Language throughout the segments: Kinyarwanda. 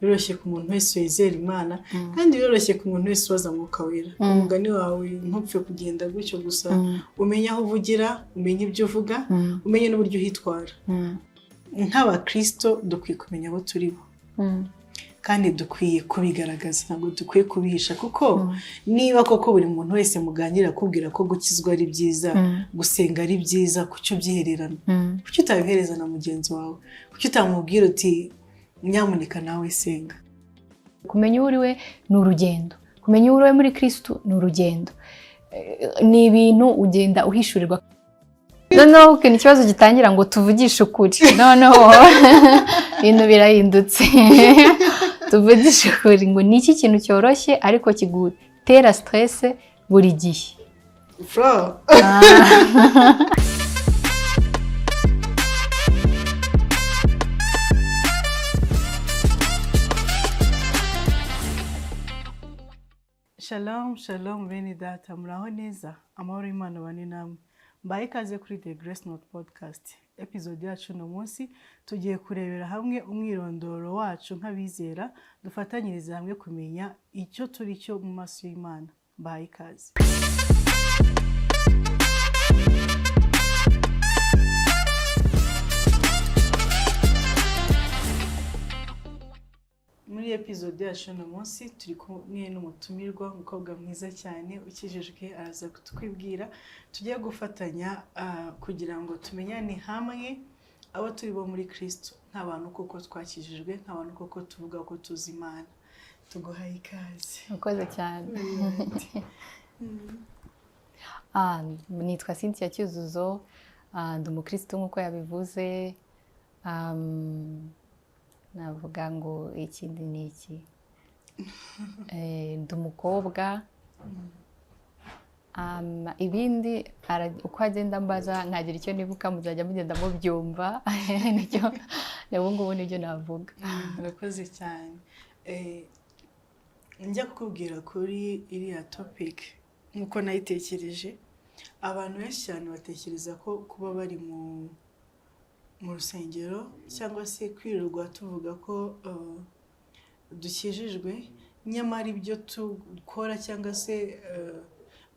Biroroshye ku muntu wese wizera Imana, kandi biroroshye ku muntu wese ubaza Mwuka Wera. Umugani wawe, ntupfe kugenda gutyo gusa, umenye aho uvugira, umenye ibyo uvuga, umenye n'uburyo uhitwara. Nk'abakristo dukwiye kumenya abo turi bo, kandi dukwiye kubigaragaza, ntabwo dukwiye kubihisha, kuko niba koko buri muntu wese muganira akubwira ko gukizwa ari byiza, gusenga ari byiza, kuki ubyihererana? Kuki utabihereza na mugenzi wawe? Kuki utamubwira uti: "Nyamuneka nawe senga"? Kumenya uwo uri we ni urugendo. Kumenya uwo uri we muri Kirisitu ni urugendo. Ni ibintu ugenda uhishurirwa. Noneho ukuntu ikibazo gitangira ngo "tuvugishe ukuri", noneho ibintu birahindutse. Tuvugishe ukuri, ngo ni iki kintu cyoroshye ariko kigutera stress buri gihe? Flo. Ah. Shalom, shalom, bene data, muraho neza? Amahoro y'Imana bane namwe. Mbaye ikaze kuri The Grace Note Podcast. Episode yacu uno munsi, tugiye kurebera hamwe umwirondoro wacu nk'abizera, dufatanyirize hamwe kumenya icyo turi cyo mu maso y'Imana. Mbaye ikaze. Muri episode yacu uno munsi turi kumwe n'umutumirwa, umukobwa mwiza cyane ukijijwe, araza kutwibwira. Tugiye gufatanya kugira ngo tumenyane hamwe abo turi bo muri Kristo, nk'abantu koko twakijijwe, nk'abantu koko tuvuga ko tuzi Imana. Tuguhaye ikaze. Murakoze cyane. Nitwa Cynthia Cyuzuzo, ndi umukristo nk'uko yabivuze. Navuga ngo ikindi ni iki? Ndi umukobwa. Ibindi uko agenda mbaza nkagira icyo nibuka, muzajya mugenda mubyumva. Nicyo ubu ngubu nibyo navuga. Murakoze cyane. Njya kukubwira kuri iriya topic nk'uko nayitekereje, abantu benshi cyane batekereza ko kuba bari mu rusengero cyangwa se kwirirwa tuvuga ko dukijijwe, nyamara ibyo dukora cyangwa se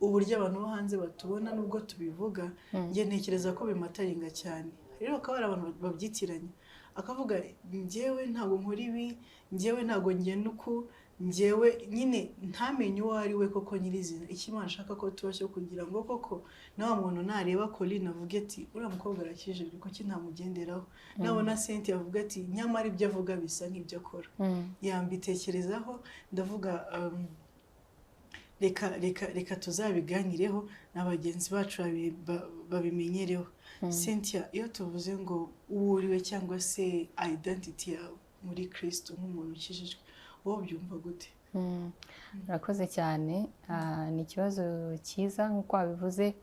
uburyo abantu bo hanze batubona, nubwo tubivuga, njye ntekereza ko bimatteringa cyane. Rero hakaba hari abantu babyitiranya, akavuga: "Njyewe ntabwo nkora ibi, njyewe ntabwo ngenda uku, njyewe nyine", ntamenye uwo ari we koko nyirizina. Icyo Imana ashaka ko tuba cyo, kugira ngo koko na wa muntu nareba Coline avuge ati: "Uriya mukobwa arakijijwe, kuki ntamugenderaho?" Nabona Cynthia avuga ati: "Nyamara ibyo avuga bisa nk'ibyo akora." Yambitekerezaho, ndavuga reka reka reka tuzabiganireho na bagenzi bacu babimenyereho. Cynthia, iyo tuvuze ngo uwo uriwe cyangwa se identity yawe muri Kristo nk'umuntu ukijijwe, wowe ubyumva gute? Murakoze cyane. Ni ikibazo cyiza nk'uko wabivuze.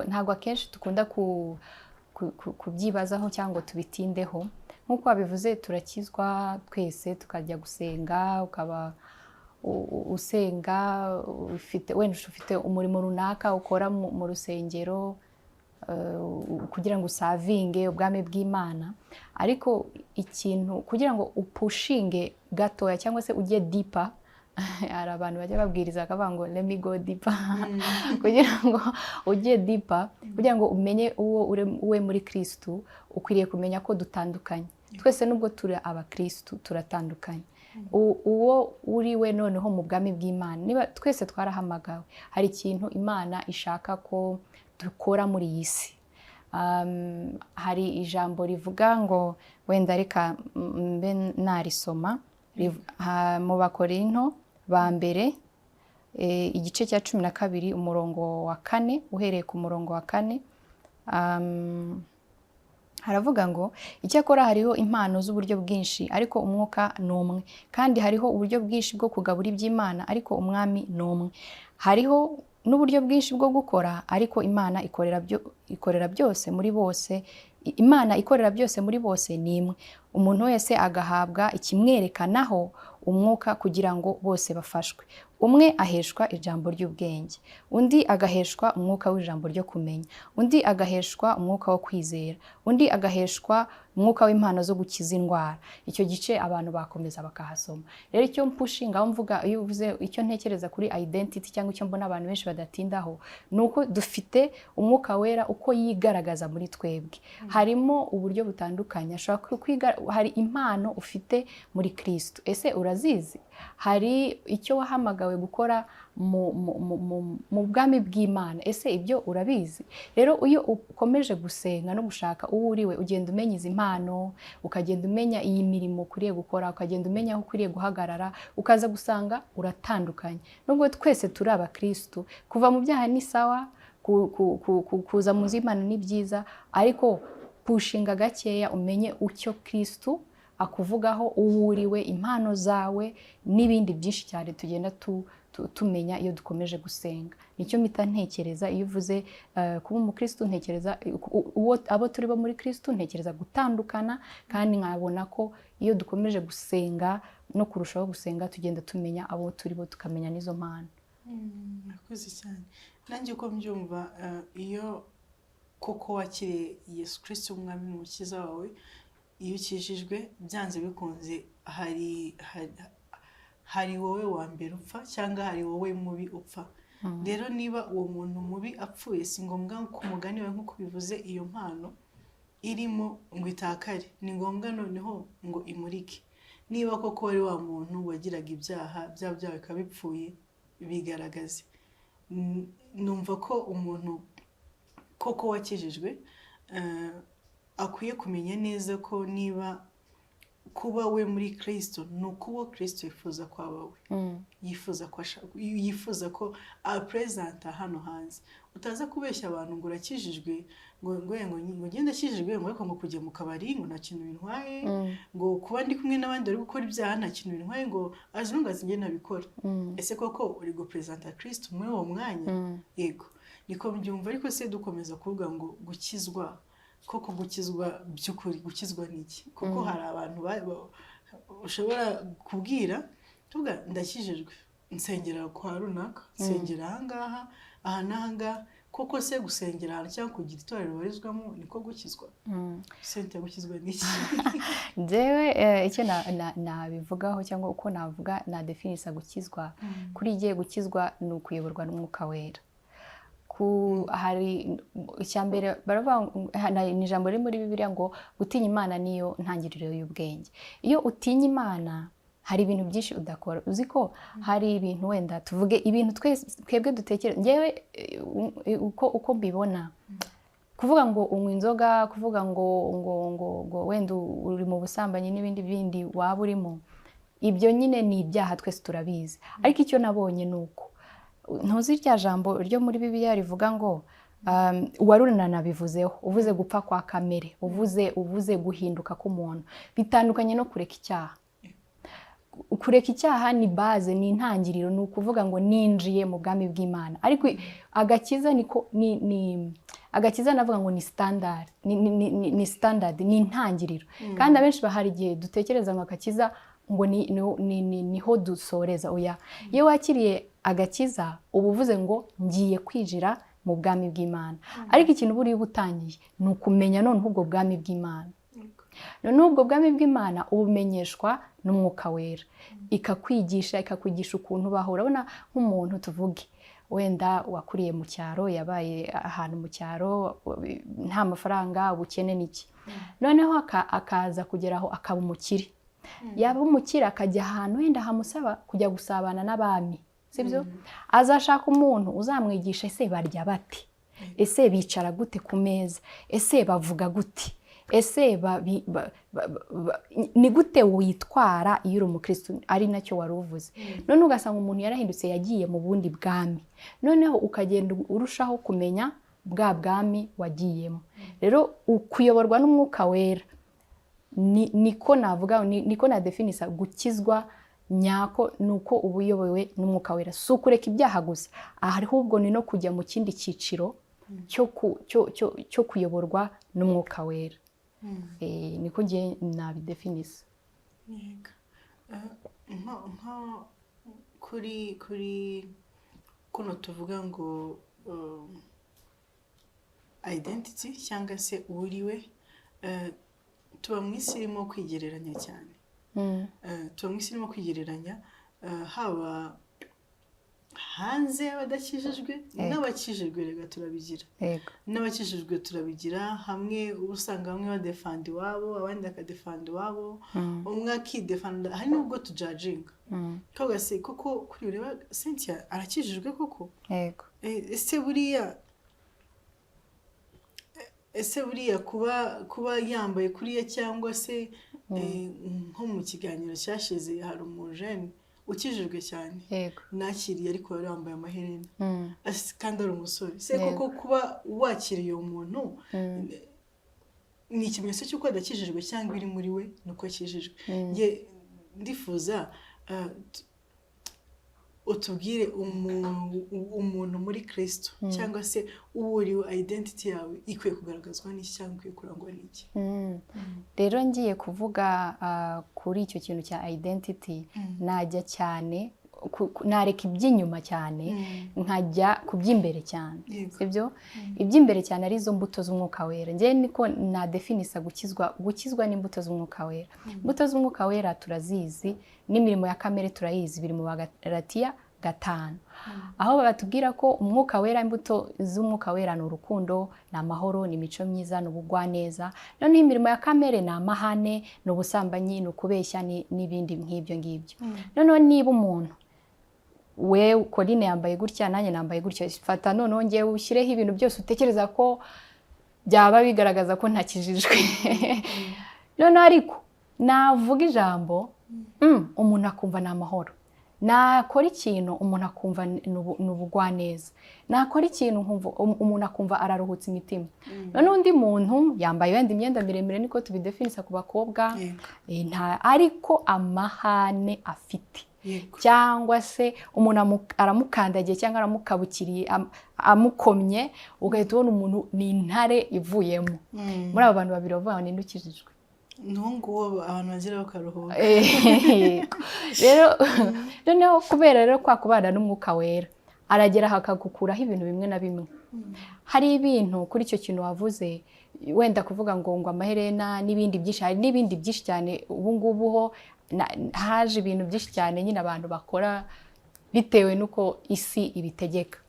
Ntabwo akenshi dukunda kubyibazaho cyangwa ngo tubitindeho. Nk'uko wabivuze, turakizwa twese, tukajya gusenga, ukaba usenga, ufite wenda ufite umurimo runaka ukora mu rusengero kugira ngo uservinge ubwami bw'Imana. Ariko ikintu kugira ngo upushinge gatoya cyangwa se ujye deeper, hari abantu bajya babwiriza bakavuga ngo "Let me go deeper". Kugira ngo ujye deeper, kugira ngo umenye uwo uri we muri Kristu, ukwiriye kumenya ko dutandukanye twese. Nubwo turi abakristu, turatandukanye. Uwo uri we noneho mu bwami bw'Imana, niba twese twarahamagawe, hari ikintu Imana ishaka ko dukora muri iyi si. Hari ijambo rivuga ngo, wenda reka mbe narisoma, mu Bakorinto ba mbere, igice cya 12, umurongo wa 4, uhereye ku murongo wa 4, haravuga ngo: "Icyakora hariho impano z'uburyo bwinshi, ariko umwuka ni umwe; kandi hariho uburyo bwinshi bwo kugabura iby'Imana, ariko Umwami ni umwe; hariho n'uburyo bwinshi bwo gukora, ariko Imana ikorera byose muri bose. Imana ikorera byose muri bose ni imwe." Umuntu wese agahabwa ikimwerekanaho umwuka kugira ngo bose bafashwe. Umwe aheshwa ijambo ry'ubwenge, undi agaheshwa umwuka w'ijambo ryo kumenya, undi agaheshwa umwuka wo kwizera, undi agaheshwa umwuka w'impano zo gukiza indwara. Icyo gice abantu bakomeza bakahasoma. Rero icyo mpushinga aho mvuga, iyo uvuze icyo ntekereza kuri identity cyangwa icyo mbona abantu benshi badatindaho, ni uko dufite Umwuka Wera. Uko yigaragaza muri twebwe harimo uburyo butandukanye ashobora kwiga. Hari impano ufite muri Kristo, ese urazizi? Hari icyo wahamagawe gukora mu bwami bw'Imana, ese ibyo urabizi? Rero iyo ukomeje gusenga no gushaka uwo uriwe, ugenda umenya izi mpano, ukagenda umenya iyi mirimo ukwiriye gukora, ukagenda umenya aho ukwiriye guhagarara, ukaza gusanga uratandukanye. Nubwo twese turi abakirisitu, kuva mu byaha ni sawa, kuza mu nzu y'Imana ni byiza, ariko pushinga gakeya umenye icyo Kirisitu akuvugaho, uwo uriwe, impano zawe n'ibindi byinshi cyane tugenda tumenya iyo dukomeje gusenga. Nicyo mpita ntekereza iyo uvuze kuba umukristo. Ntekereza abo turi bo muri Kristo, ntekereza gutandukana, kandi nkabona ko iyo dukomeje gusenga no kurushaho gusenga, tugenda tumenya abo turi bo, tukamenya n'izo mpano. Murakoze cyane. Nanjye uko mbyumva, iyo koko wakiriye Yesu Kirisito umwami n'umukiza wawe, iyo ukijijwe, byanze bikunze hari wowe wa mbere upfa cyangwa hari wowe mubi upfa. Rero niba uwo muntu mubi apfuye, si ngombwa ku mugani wawe nk'uko bivuze iyo mpano irimo ngo itakare, ni ngombwa noneho ngo imurike. Niba koko wari wa muntu wagiraga ibyaha, bya byaha bikaba bipfuye, bigaragaze. Numva ko umuntu koko wakijijwe akwiye kumenya neza ko niba kuba we muri Kirisito ni ukuba Kirisito yifuza ko aba we, yifuza ko apresenta hano hanze. Utaza kubeshya abantu ngo urakijijwe, ngo ngende akijijwe, ngo ariko ngo kujya mu kabari ngo nta kintu bintwaye, ngo kuba ndi kumwe n'abandi bari gukora ibyaha nta kintu bintwaye, ngo as long as njye ntabikora. Ese koko uri gupresenta Kirisito muri uwo mwanya? Yego, niko mbyumva. Ariko se dukomeza kuvuga ngo gukizwa, koko gukizwa by'ukuri, gukizwa ni iki? Kuko hari abantu ushobora kubwira tuvuga ndakijijwe, nsengera kwa runaka, nsengera ahangaha, aha n'ahangaha. Koko se gusengera ahantu cyangwa kugira itorero ubarizwamo niko gukizwa? Sente, gukizwa ni iki? Njyewe icyo nabivugaho cyangwa uko navuga nadefinisa gukizwa kuri igiye, gukizwa ni ukuyoborwa n'Umwuka Wera. Ku hari icya mbere baravuga ni ijambo riri muri Bibiliya ngo gutinya Imana niyo ntangiriro y'ubwenge. Iyo utinya Imana hari ibintu byinshi udakora. Uzi ko hari ibintu, wenda tuvuge ibintu twese twebwe dutekereza, njyewe uko mbibona, kuvuga ngo unywa inzoga, kuvuga ngo wenda uri mu busambanyi n'ibindi bindi waba urimo, ibyo nyine ni ibyaha, twese turabizi. Ariko icyo nabonye ni uko ntuzi rya jambo ryo muri Bibiliya rivuga ngo warunanabivuzeho, uvuze gupfa kwa kamere, uvuze guhinduka k'umuntu, bitandukanye no kureka icyaha. Kureka icyaha ni base, ni intangiriro, ni ukuvuga ngo ninjiye mu bwami bw'Imana. Ariko agakiza niko ni agakiza, navuga ngo ni standard, ni standard, ni intangiriro. Kandi abenshi bahari igihe dutekereza ngo agakiza ngo niho dusoreza. Oya, iyo wakiriye agakiza uba uvuze ngo ngiye kwinjira mu bwami bw'Imana. Ariko ikintu buriya uba utangiye ni ukumenya noneho ubwo bwami bw'Imana. Noneho ubwo bwami bw'Imana ubumenyeshwa n'Umwuka Wera, ikakwigisha ukuntu ubaho. Urabona nk'umuntu, tuvuge wenda wakuriye mu cyaro, yabaye ahantu mu cyaro, nta mafaranga, ubukene n'iki, noneho akaza kugera aho akaba umukire. Yaba umukire akajya ahantu wenda hamusaba kujya gusabana n'abami, sibyo? Azashaka umuntu uzamwigisha: ese barya bate? Ese bicara gute ku meza? Ese bavuga gute? Ese ni gute witwara iyo uri umukristo? Ari nacyo wari uvuze. None ugasanga umuntu yarahindutse, yagiye mu bundi bwami. Noneho ukagenda urushaho kumenya bwa bwami wagiyemo. Rero kuyoborwa n'Umwuka Wera niko navuga, niko nadefinisa gukizwa nyako, ni uko uba uyobowe n'Umwuka Wera. Si ukureka ibyaha gusa, ahubwo ni no kujya mu kindi cyiciro cyo kuyoborwa n'Umwuka Wera. Niko ngiye nabidefinisa. Yego. Nko kuri kuno tuvuga ngo identity cyangwa se uwuriwe, tuba mu isi irimo kwigereranya cyane. Tuba mu isi irimo kwigereranya, haba hanze y'abadakijijwe n'abakijijwe, reka turabigira, n'abakijijwe turabigira. Hamwe uba usanga bamwe badefanda iwabo, abandi bakadefanda iwabo, umwe akidefanda. Hari n'ubwo tujudginga kavuga: "Se koko kuri ureba Cynthia arakijijwe koko?" Ese buriya kuba yambaye kuriya, cyangwa se nko mu kiganiro cyashize hari umujene ukijijwe cyane nakiriye, ariko yari yambaye amaherena, kandi ari umusore. Se koko kuba wakiriye uwo muntu ni ikimenyetso cy'uko adakijijwe, cyangwa iri muri we ni uko akijijwe? Njye ndifuza utubwire umuntu muri Kirisito cyangwa se uwo uriwe, identity yawe ikwiye kugaragazwa n'iki cyangwa ikwiye kurangwa n'iki? Rero ngiye kuvuga kuri icyo kintu cya identity, najya cyane nareka iby'inyuma cyane, nkajya ku by'imbere cyane. Sibyo? Iby'imbere cyane arizo mbuto z'Umwuka Wera. Njyewe niko nadefinisa gukizwa. Gukizwa n'imbuto z'Umwuka Wera. Imbuto z'Umwuka Wera turazizi, n'imirimo ya kamere turayizi, biri mu Bagalatiya 5, aho batubwira ko Umwuka Wera, imbuto z'Umwuka Wera ni urukundo, ni amahoro, ni imico myiza, ni ubugwaneza. Noneho imirimo ya kamere ni amahane, ni ubusambanyi, ni ukubeshya, n'ibindi nk'ibyo ngibyo. Noneho niba umuntu we Coline yambaye gutya, nanjye nambaye gutya, fata noneho ngewe ushyireho ibintu byose utekereza ko byaba bigaragaza ko ntakijijwe, noneho ariko navuga ijambo, umuntu akumva ni amahoro, nakora ikintu umuntu akumva ni ubugwaneza, nakora ikintu umuntu akumva araruhutse imitima. Noneho undi muntu yambaye wenda imyenda miremire, niko tubidefinisa ku bakobwa, ariko amahane afite, cyangwa se umuntu aramukandagiye cyangwa aramukabukiriye, amukomye, ugahita ubona umuntu ni intare ivuyemo. Muri abo bantu babiri bavuga ngo ninde ukijijwe? N'uwo nguwo abantu bagira bakaruhuka. Yego. Rero noneho kubera rero kwa kubana n'Umwuka Wera, aragera akagukuraho ibintu bimwe na bimwe. Hari ibintu kuri icyo kintu wavuze, wenda kuvuga ngo amaherena n'ibindi byinshi, hari n'ibindi byinshi cyane. Ubu ngubu ho haje ibintu byinshi cyane nyine abantu bakora bitewe n'uko isi ibitegeka.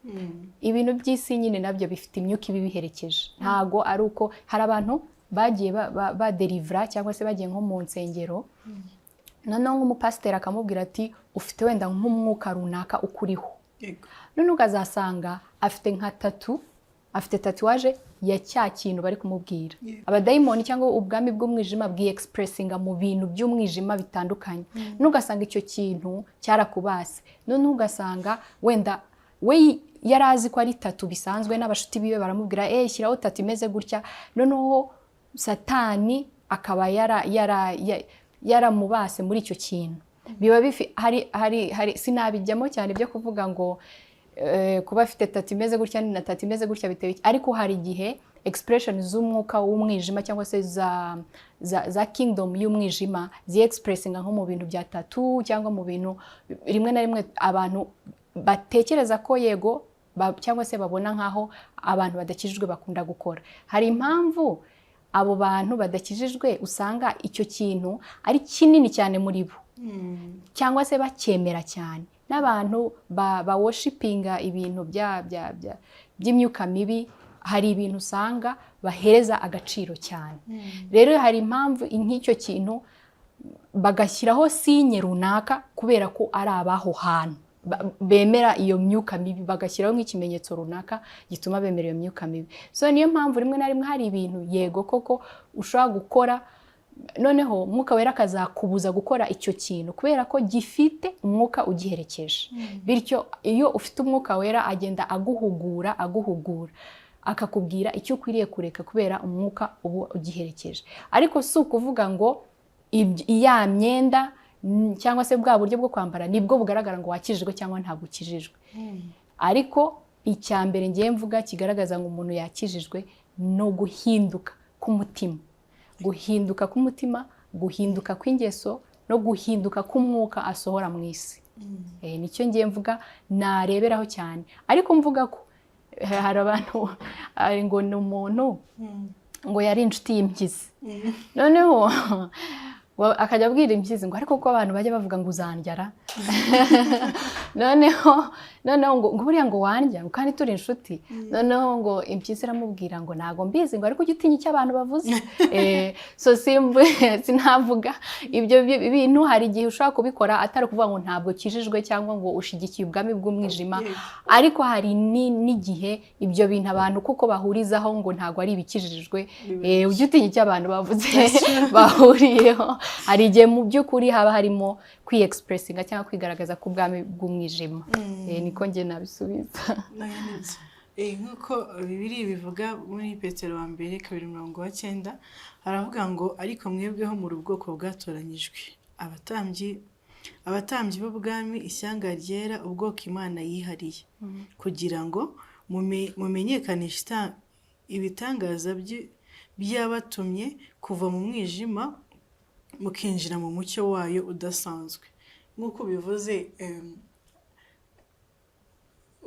Ibintu by'isi nyine nabyo bifite imyuka ibibiherekeje. Ntago ari uko hari abantu bagiye baderivura cyangwa se bagiye nko mu nsengero, noneho nk'umupasiteri akamubwira ati: "Ufite wenda nk'umwuka runaka ukuriho." Noneho ukazasanga afite nka tattoo, afite tatouage ya cya kintu bari kumubwira. Abadayimoni cyangwa ubwami bw'umwijima bwiyexpressinga mu bintu by'umwijima bitandukanye. Noneho ugasanga icyo kintu cyarakubase, noneho ugasanga wenda we yari azi ko ari tattoo bisanzwe, n'abashuti biwe baramubwira: "Shyiraho tattoo imeze gutya." Noneho Satani akaba yaramubase muri icyo kintu. Biba bifi hari sinabijyamo cyane byo kuvuga ngo kuba afite tattoo imeze gutya na tattoo imeze gutya bitewe iki, ariko hari igihe expression z'umwuka w'umwijima cyangwa se za kingdom y'umwijima ziexpressinga nko mu bintu bya tattoo, cyangwa mu bintu rimwe na rimwe abantu batekereza ko yego cyangwa se babona nk'aho abantu badakijijwe bakunda gukora. Hari impamvu abo bantu badakijijwe usanga icyo kintu ari kinini cyane muri bo, cyangwa se bacyemera cyane. N'abantu baworshipinga ibintu by'imyuka mibi, hari ibintu usanga bahereza agaciro cyane. Rero hari impamvu nk'icyo kintu bagashyiraho signe runaka, kubera ko ari abaho hantu bemera iyo myuka mibi, bagashyiraho nk'ikimenyetso runaka gituma bemera iyo myuka mibi. So niyo mpamvu rimwe na rimwe hari ibintu yego koko ushobora gukora, noneho Umwuka Wera akazakubuza gukora icyo kintu kubera ko gifite umwuka ugiherekeje. Bityo iyo ufite Umwuka Wera, agenda aguhugura, aguhugura, akakubwira icyo ukwiriye kureka kubera umwuka uba ugiherekeje. Ariko si ukuvuga ngo ya myenda cyangwa se bwa buryo bwo kwambara nibwo bugaragara ngo wakijijwe cyangwa ntabwo ukijijwe. Ariko icya mbere ngiye mvuga kigaragaza ngo umuntu yakijijwe ni uguhinduka k'umutima. Guhinduka k'umutima, guhinduka kw'ingeso no guhinduka k'umwuka asohora mu isi. Nicyo ngiye mvuga nareberaho cyane. Ariko mvuga ko hari abantu ngo ni umuntu ngo yari inshuti y'impyisi, noneho ngo akajya abwira impyisi ngo: "Ariko ko abantu bajya bavuga ngo uzandyara?" Noneho ngo buriya ngo wandya, ngo kandi turi inshuti? Noneho ngo impyisi iramubwira ngo: "Ntago mbizi," ngo: "ariko ujye utinya icyo abantu bavuze." So sinavuga ibyo bintu. Hari igihe ushobora kubikora atari ukuvuga ngo ntabwo ukijijwe cyangwa ngo ushyigikiye ubwami bw'umwijima, ariko hari n'igihe ibyo bintu abantu kuko bahurizaho ngo ntabwo ari ibikijijwe. Ujye utinya icyo abantu bavuze bahuriyeho. Hari igihe mu by'ukuri haba harimo kwiexpressinga cyangwa kwigaragaza k'ubwami bw'umwijima. Niko njye nabisubiza. Nayo nibyo. Nk'uko Bibiliya bivuga muri Petero wa mbere 2:9, haravuga ngo: "Ariko mwebweho muri ubwoko bwatoranyijwe, abatambyi b'ubwami, ishyanga ryera, ubwoko Imana yihariye, kugira ngo mumenyekanishe ibitangaza by'abatumye kuva mu mwijima mukinjira mu mucyo wayo udasanzwe." Nk'uko bivuze,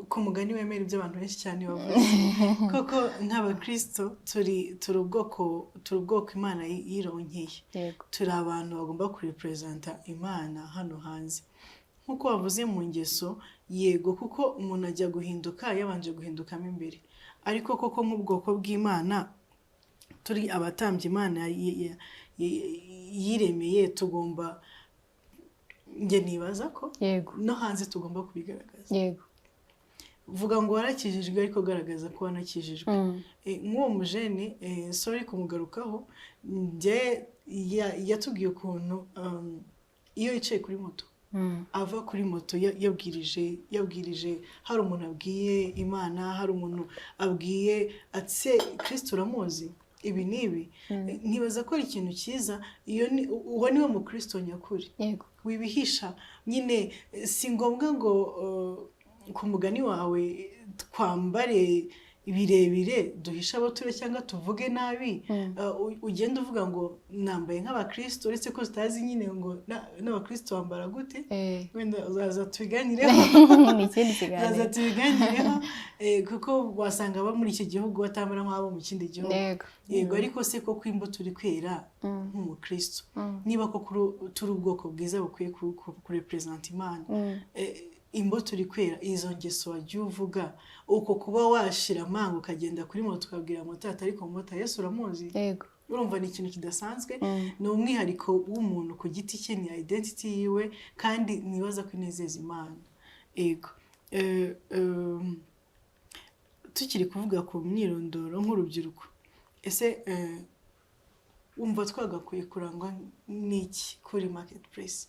ku mugani wemera ibyo abantu benshi cyane bavuze, koko nk'abakristo turi ubwoko Imana yironkeye. Turi abantu bagomba kurepresenta Imana hano hanze. Nk'uko wavuze mu ngeso, yego, kuko umuntu ajya guhinduka yabanje guhindukamo imbere. Ariko koko nk'ubwoko bw'Imana, turi abatambyi Imana yiremeye, tugomba, njye nibaza ko no hanze tugomba kubigaragaza. Vuga ngo warakijijwe, ariko garagaza ko wanakijijwe. Nk'uwo mujene, sorry kumugarukaho, njye yatubwiye ukuntu iyo yicaye kuri moto, ava kuri moto yabwirije, hari umuntu abwiye Imana, hari umuntu abwiye ati: "Se Kirisito uramuzi?" Ibi n'ibi. Nkibaza ko ari ikintu cyiza. Iyo ni uwo niwe mukristo nyakuri. Wibihisha nyine. Si ngombwa ngo ku mugani wawe twambare birebire duhishe abo turi cyangwa tuvuge nabi. Ugenda uvuga ngo nambaye nk'abakristo, uretse ko tutazi nyine ngo n'abakristo bambara gute. Wenda uzaza tubiganireho. Ni ikindi Uzaza kiganiro. tubiganireho, kuko wasanga abo muri iki gihugu batambara nk'abo mu kindi gihugu. Yego, ariko se koko imbuto uri kwera nk'umukristo, niba koko turi ubwoko bwiza bukwiye kurepresenta Imana, imbuto uri kwera, izo ngeso wagiye uvuga, uko kuba washira amanga ukagenda kuri moto ukabwira motari, "Ariko motari, Yesu uramuzi?" Urumva ni ikintu kidasanzwe. Ni umwihariko w'umuntu ku giti cye, ni identity yiwe, kandi nibaza ko inezeza Imana. Yego. Tukiri kuvuga ku myirondoro nk'urubyiruko, ese wumva twagakwiye kurangwa n'iki kuri market place?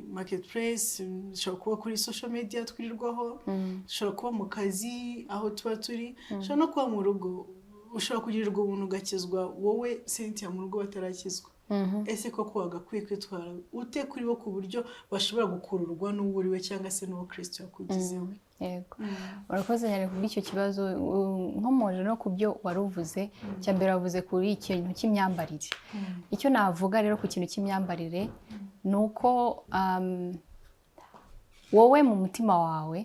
Market place ishobora kuba kuri social media twirirwaho, ishobora kuba mu kazi aho tuba turi, ishobora no kuba mu rugo. Ushobora kugirirwa ubuntu ugakizwa, wowe Cynthia, mu rugo batarakizwa. Ese koko wagakwiye kwitwara ute kuri bo ku buryo bashobora gukururwa n'uwo uri we cyangwa se n'uwo Kristo yakugizeho? Yego, urakoze cyane kubw'icyo kibazo. Nkomoje no ku byo wari uvuze, icya mbere wavuze kuri ikintu cy'imyambarire. Icyo navuga rero ku kintu cy'imyambarire ni uko wowe mu mutima wawe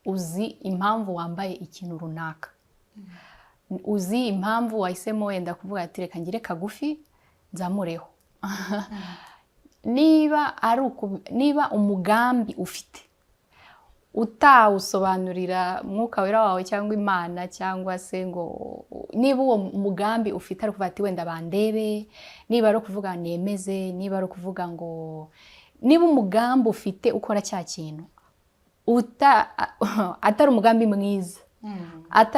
uzi impamvu wambaye ikintu runaka, uzi impamvu wahisemo wenda kuvuga ati: "Reka ngire kagufi nzamureho." Niba umugambi ufite utawusobanurira Mwuka Wera wawe cyangwa Imana, cyangwa se ngo niba uwo mugambi ufite ari ukuvuga ati: "Wenda bandebe," niba ari ukuvuga nemeze, niba ari ukuvuga ngo, niba umugambi ufite ukora cya kintu atari umugambi mwiza,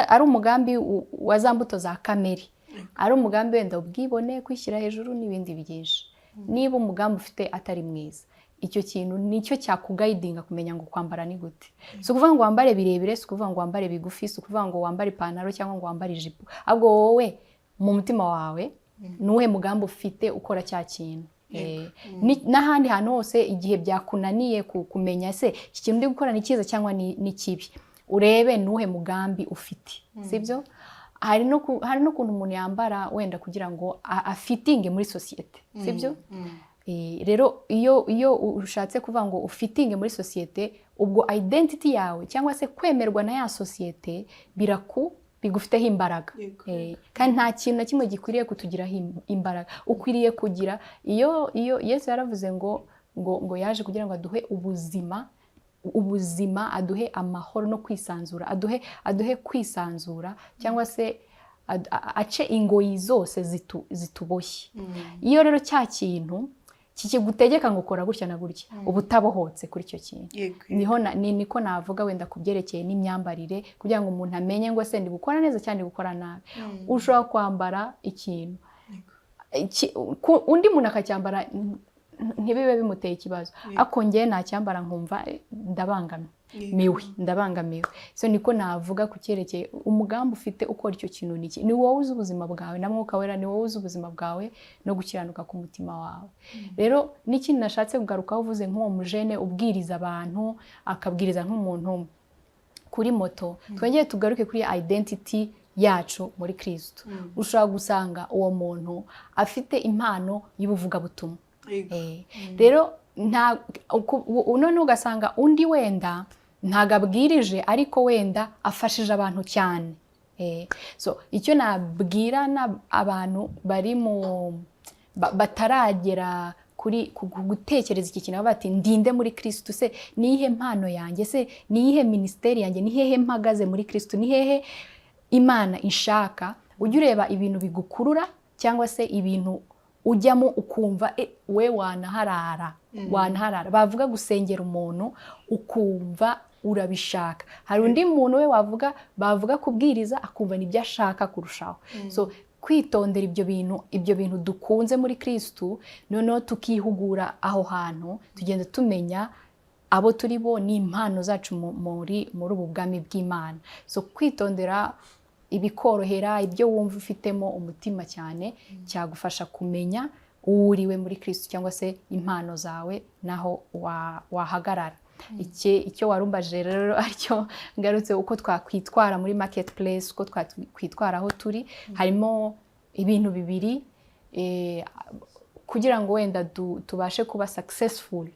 ari umugambi wa za mbuto za kamere, ari umugambi wenda ubwibone, kwishyira hejuru n'ibindi byinshi, niba umugambi ufite atari mwiza, icyo kintu nicyo cyakuguidinga kumenya ngo kwambara ni gute. Si ukuvuga ngo wambare birebire, si ukuvuga ngo wambare bigufi, si ukuvuga ngo wambare ipantaro cyangwa ngo wambare ijipo, ahubwo wowe mu mutima wawe ni uwuhe mugambi ufite ukora cya kintu? N'ahandi hantu hose, igihe byakunaniye kumenya se iki kintu ndi gukora ni cyiza cyangwa ni kibi, urebe ni uwuhe mugambi ufite, sibyo? Hari n'ukuntu umuntu yambara wenda kugira ngo afitinge muri sosiyete, sibyo? Rero iyo ushatse kuvuga ngo ufitinge muri sosiyete, ubwo identity yawe cyangwa se kwemerwa na ya sosiyete bigufiteho imbaraga. Kandi nta kintu na kimwe gikwiriye kutugiraho imbaraga. Ukwiriye kugira iyo Yesu yaravuze ngo yaje kugira ngo aduhe ubuzima, aduhe amahoro no kwisanzura, aduhe kwisanzura cyangwa se ace ingoyi zose zituboshye. Iyo rero cya kintu kikigutegeka ngo ukora gutya na gutya, uba utabohotse kuri icyo kintu. Niho niko navuga wenda ku byerekeye n'imyambarire, kugira ngo umuntu amenye ngo ese ndi gukora neza cyangwa ndi gukora nabi. Ushobora kwambara ikintu undi muntu akacyambara ntibibe bimuteye ikibazo, ariko njyewe nacyambara nkumva ndabangamiwe. Ndabangamiwe. So niko navuga ku cyerekeye umugambi ufite ukora icyo kintu. Ni iki? Ni wowe uzi ubuzima bwawe na Mwuka Wera, ni wowe uzi ubuzima bwawe no gukiranuka k'umutima wawe. Rero n'ikindi nashatse kugarukaho, uvuze nk'uwo mujene ubwiriza abantu, akabwiriza nk'umuntu kuri moto, twongere tugaruke kuri identity yacu muri Kristo. Ushobora gusanga uwo muntu afite impano y'ubuvugabutumwa. Rero nta none ugasanga undi wenda ntabwo abwirije, ariko wenda afashije abantu cyane. So icyo nabwira abantu bari mu bataragera kuri gutekereza iki kintu, bati: "Ndinde muri Kristo se? Ni iyihe mpano yanjye se? Ni iyihe minisiteri yanjye? Ni hehe mpagaze muri Kristo? Ni hehe Imana ishaka?" Ujye ureba ibintu bigukurura cyangwa se ibintu ujyamo ukumva we wanaharara, wanaharara. Bavuga gusengera umuntu ukumva urabishaka. Hari undi muntu we bavuga kubwiriza akumva nibyo ashaka kurushaho. So kwitondera ibyo bintu dukunze muri Kristu, noneho tukihugura aho hantu, tugenda tumenya abo turi bo n'impano zacu muri ubu bwami bw'Imana. So kwitondera ibikorohera, ibyo wumva ufitemo umutima cyane, cyagufasha kumenya uwo uriwe muri Kristu cyangwa se impano zawe naho wahagarara. Icyo warumbaje rero aricyo ngarutse, uko twakwitwara muri market place, uko twakwitwara aho turi, harimo ibintu bibiri kugira ngo wenda tubashe kuba successful.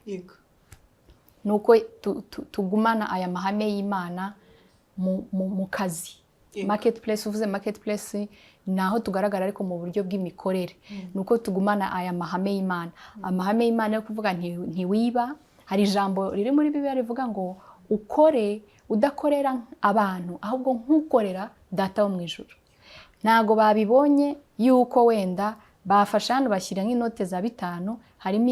Ni uko tugumana aya mahame y'Imana mu kazi. Market place, uvuze market place ni aho tugaragara, ariko mu buryo bw'imikorere ni uko tugumana aya mahame y'Imana, amahame y'Imana yo kuvuga ntiwiba. Hari ijambo riri muri Bibiliya rivuga ngo ukore udakorera abantu, ahubwo nk'ukorera Data wo mu ijuru. Ntabwo babibonye yuko wenda bafashe hano bashyira nk'inote za 5, harimo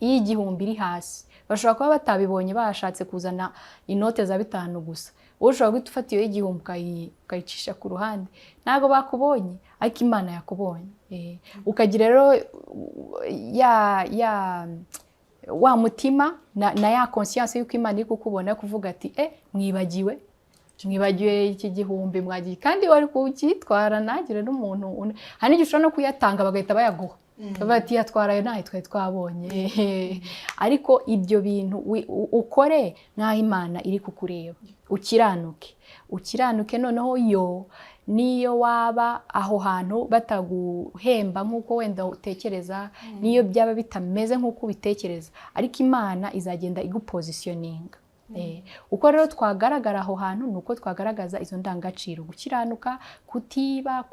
iy'igihumbi iri hasi. Bashobora kuba batabibonye, bashatse kuzana inote za 5 gusa. Wowe ushobora guhita ufata iyo y'igihumbi ukayicisha ku ruhande. Ntabwo bakubonye, ariko Imana yakubonye. Ukagira rero ya wa mutima na ya conscience y'uko Imana iri kukubona, yo kuvuga ati: "Mwibagiwe iki gihumbi mwagiye", kandi wari kucyitwara ntagire n'umuntu hari n'igihe ushobora no kuyatanga bagahita bayaguha, bavuga ati: "Yatwarayo, ntayo twari twabonye." Ariko ibyo bintu ukore nk'aho Imana iri kukureba, ukiranuke, ukiranuke. Noneho yo niyo waba aho hantu bataguhemba nk'uko wenda utekereza, niyo byaba bitameze nk'uko ubitekereza, ariko Imana izagenda igupositioninga. Uko rero twagaragara aho hantu ni uko twagaragaza izo ndangagaciro: gukiranuka, kutiba,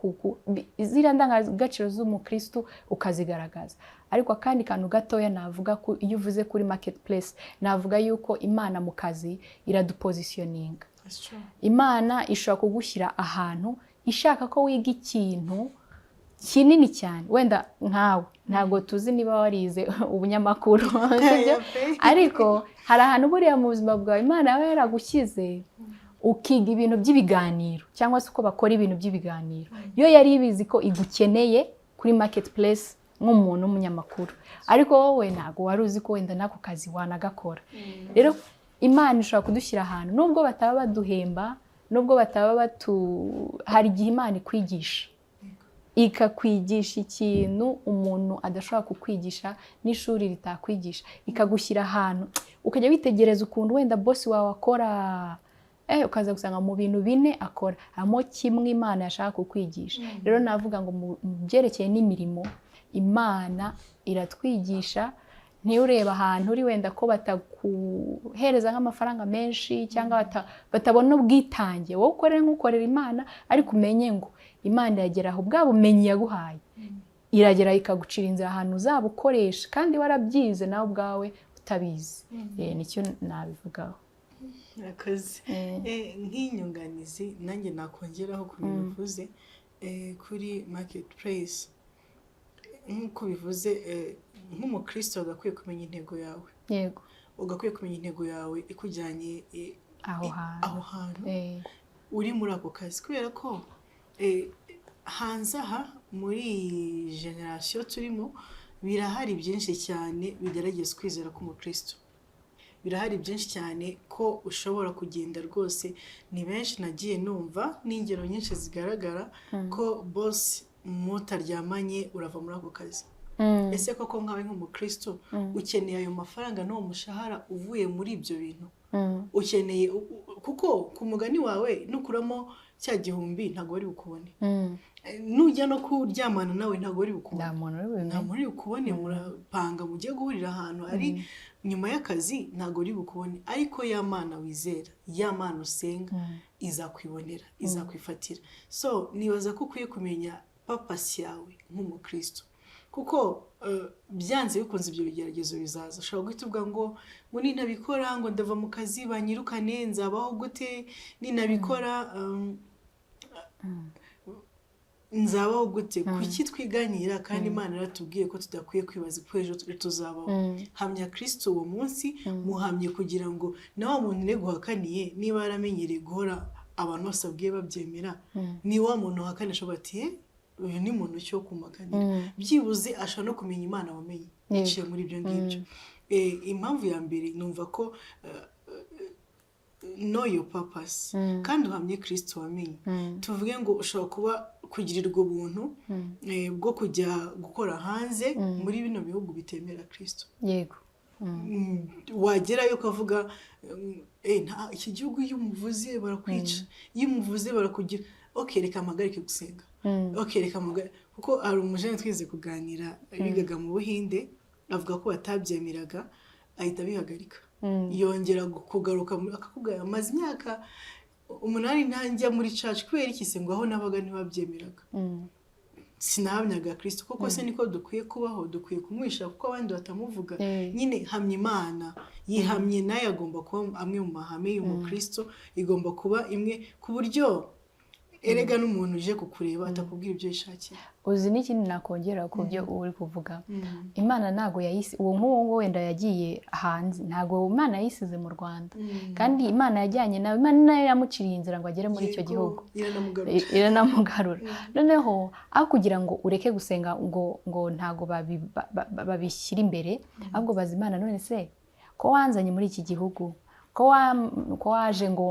ziriya ndangagaciro z'umukristo ukazigaragaza. Ariko akandi kantu gatoya navuga, iyo uvuze kuri market place, navuga yuko Imana mu kazi iradupositioninga. That's true. Imana ishobora kugushyira ahantu ishaka ko wiga ikintu kinini cyane. Wenda nkawe ntabwo tuzi niba warize ubunyamakuru, sibyo? Ariko hari ahantu buriya mu buzima bwawe Imana yaba yaragushyize ukiga ibintu by'ibiganiro cyangwa se uko bakora ibintu by'ibiganiro. Yo yari ibizi ko igukeneye kuri market place nk'umuntu w'umunyamakuru, ariko wowe ntabwo wari uzi ko wenda n'ako kazi wanagakora. Rero Imana ishobora kudushyira ahantu nubwo bataba baduhemba, nubwo bataba batu hari igihe Imana ikwigisha, ikakwigisha ikintu umuntu adashobora kukwigisha n'ishuri ritakwigisha, ikagushyira ahantu ukajya witegereza ukuntu wenda boss wawe akora. Ukaza gusanga mu bintu bine akora harimo kimwe Imana yashaka kukwigisha. Rero navuga ngo mu byerekeye n'imirimo, Imana iratwigisha. Ntiurebe ahantu uri wenda ko bataguhereza nk'amafaranga menshi cyangwa batabona ubwitange, wowe ukorere nk'ukorera Imana, ariko umenye ngo Imana iragera aho bwa bumenyi yaguhaye iragera ikagucira inzira ahantu uzabukoresha kandi warabyize nawe ubwawe utabizi. Nicyo nabivugaho. Murakoze. Nk'inyunganizi nanjye nakongeraho ku bintu uvuze kuri market place, nk'uko bivuze, nk'umukristo wagakwiye kumenya intego yawe. Ugakwiye kumenya intego yawe ikujyanye aho hantu. Aho hantu uri muri ako kazi, kubera ko hanze aha muri iyi generasiyo turimo birahari byinshi cyane bigerageza kwizera k'umukristo. Birahari byinshi cyane ko ushobora kugenda rwose. Ni benshi nagiye numva n'ingero nyinshi zigaragara ko boss mutaryamanye urava muri ako kazi. Ese koko nkawe nk'umukristo ukeneye ayo mafaranga n'uwo mushahara uvuye muri ibyo bintu? Ukeneye kuko ku mugani wawe nukuramo cya 1000 ntabwo bari bukubone. Nujya no kuryamana nawe ntabwo bari bukubone. Nta muntu uri bubimenye. Nta muntu uri bukubone. Murapanga mujye guhurira ahantu ari nyuma y'akazi, ntabwo uri bukubone. Ariko ya Mana wizera, ya Mana usenga, izakwibonera, izakwifatira. So nibaza ko ukwiye kumenya purpose yawe nk'umukristo, kuko byanze bikunze ibyo bigeragezo bizaza. Ushobora guhita uvuga ngo nintabikora ngo ndava mu kazi banyirukane, nzabaho gute? Ninabikora nzabaho gute? Kuki twiganyira kandi Imana yaratubwiye ko tudakwiye kwibaza uko ejo tuzabaho? Hamya Kristo uwo munsi, muhamye kugira ngo na wa muntu neguhakaniye, niba yaramenyereye guhora abantu bose abwiye babyemera, ni wa muntu uhakana ashobora ati: "Eh, uyu ni muntu cyo kumakanira." Byibuze ashobora no kumenya Imana wamenye biciye muri ibyo ngibyo. Impamvu ya mbere numva ko know your purpose kandi uhamye Kristo wamenye. Tuvuge ngo ushobora kuba kugirirwa ubuntu bwo kujya gukora hanze muri bino bihugu bitemera Kristo. Wagerayo ukavuga iki gihugu iyo umuvuze barakwica, iyo umuvuze barakugira. Ok, reka mpagarike gusenga. Ok, reka mpagarike, kuko hari umujene twize kuganira bigaga mu Buhinde, avuga ko batabyemeraga, ahita abihagarika. Yongera kugaruka akakubwira amaze imyaka 8 ntanjya muri church. Kubera iki se? Ngo aho nabaga ntibabyemeraga, sinahamyaga Kristo koko. Se niko dukwiye kubaho? Dukwiye kumwisha kuko abandi batamuvuga? Nyine hamya Imana, yihamye nayo agomba kuba amwe mu mahame y'umukristo, igomba kuba imwe ku buryo erega n'umuntu uje kukureba atakubwira ibyo yishakiye. Uzi n'ikindi nakongera ku byo uri kuvuga? Imana ntabwo yayisi uwo nk'uwo nguwo wenda yagiye hanze, ntabwo Imana yayisize mu Rwanda. Kandi Imana yajyanye nawe, Imana nayo yamuciriye inzira ngo agere muri icyo gihugu. Iranamugarura. Iranamugarura. Noneho aho kugira ngo ureke gusenga ngo ntabwo babishyira imbere, ahubwo baza Imana: "None se ko wanzanye muri iki gihugu, ko waje ngo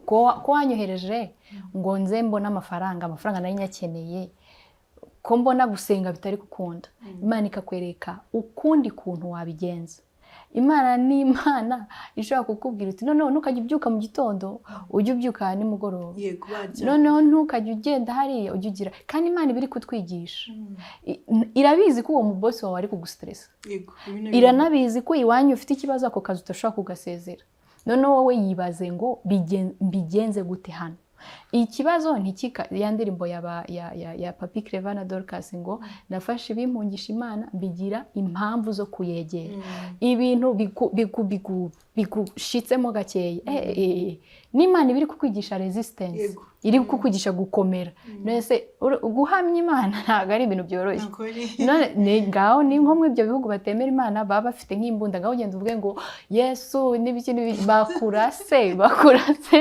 ko wanyohereje ngo nze mbone amafaranga, amafaranga nari nyakeneye, ko mbona gusenga bitari gukunda?" Imana ikakwereka ukundi kuntu wabigenza. Imana ni Imana ishobora kukubwira uti: "Noneho ntukajya ubyuka mu gitondo, ujye ubyuka nimugoroba." Yego, bajya. "Noneho ntukajya ugenda hariya, ujye ugira." Kandi Imana iba iri kutwigisha. Irabizi ko uwo mubosi wawe ari kugustressa. Yego, ibi ni Iranabizi ko iwanyu ufite ikibazo, ako kazi udashobora kugasezera. Noneho wowe yibaze ngo mbigenze gute hano? Ikibazo ntikika ya ndirimbo ya Papi Clever na Dorcas ngo "Nafashe ibimpungisha Imana mbigira impamvu zo kuyegera." Ibintu bigushitsemo gakeya, n'Imana iba iri kukwigisha resistance, iri kukwigisha gukomera. None se guhamya Imana ntabwo ari ibintu byoroshye? Ntabwo ari. None ngaho ni nko muri ibyo bihugu batemera Imana, baba bafite nk'imbunda, ngaho ugenda uvuge ngo Yesu n'ibiki n'ibiki, bakurase, bakurase,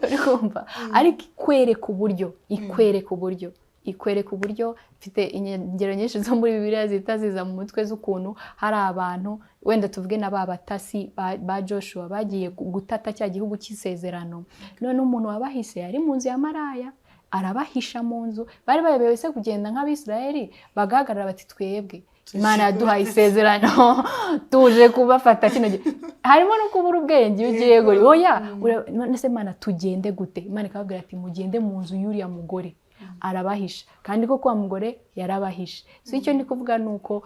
uri kumva? Ariko ikwereka uburyo, ikwereka uburyo, ikwereka uburyo. Mfite ingero nyinshi zo muri Bibiliya zihita ziza mu mutwe z'ukuntu hari abantu, wenda tuvuge na ba batasi ba Joshua bagiye gutata cya gihugu cy'isezerano. None umuntu wabahise yari mu nzu ya maraya, arabahisha mu nzu. Bari bayobewe se kugenda nk'Abisirayeli bagahagarara bati: "Twebwe Imana yaduhaye isezerano, tuje kubafata kino gihe. Harimo no kubura ubwenge iyo ugiye guri oya. None se Imana, tugende gute? Imana ikababwira ati: "Mugende mu nzu y'uriya mugore, arabahisha." Kandi koko wa mugore yarabahishe. So icyo ndi kuvuga ni uko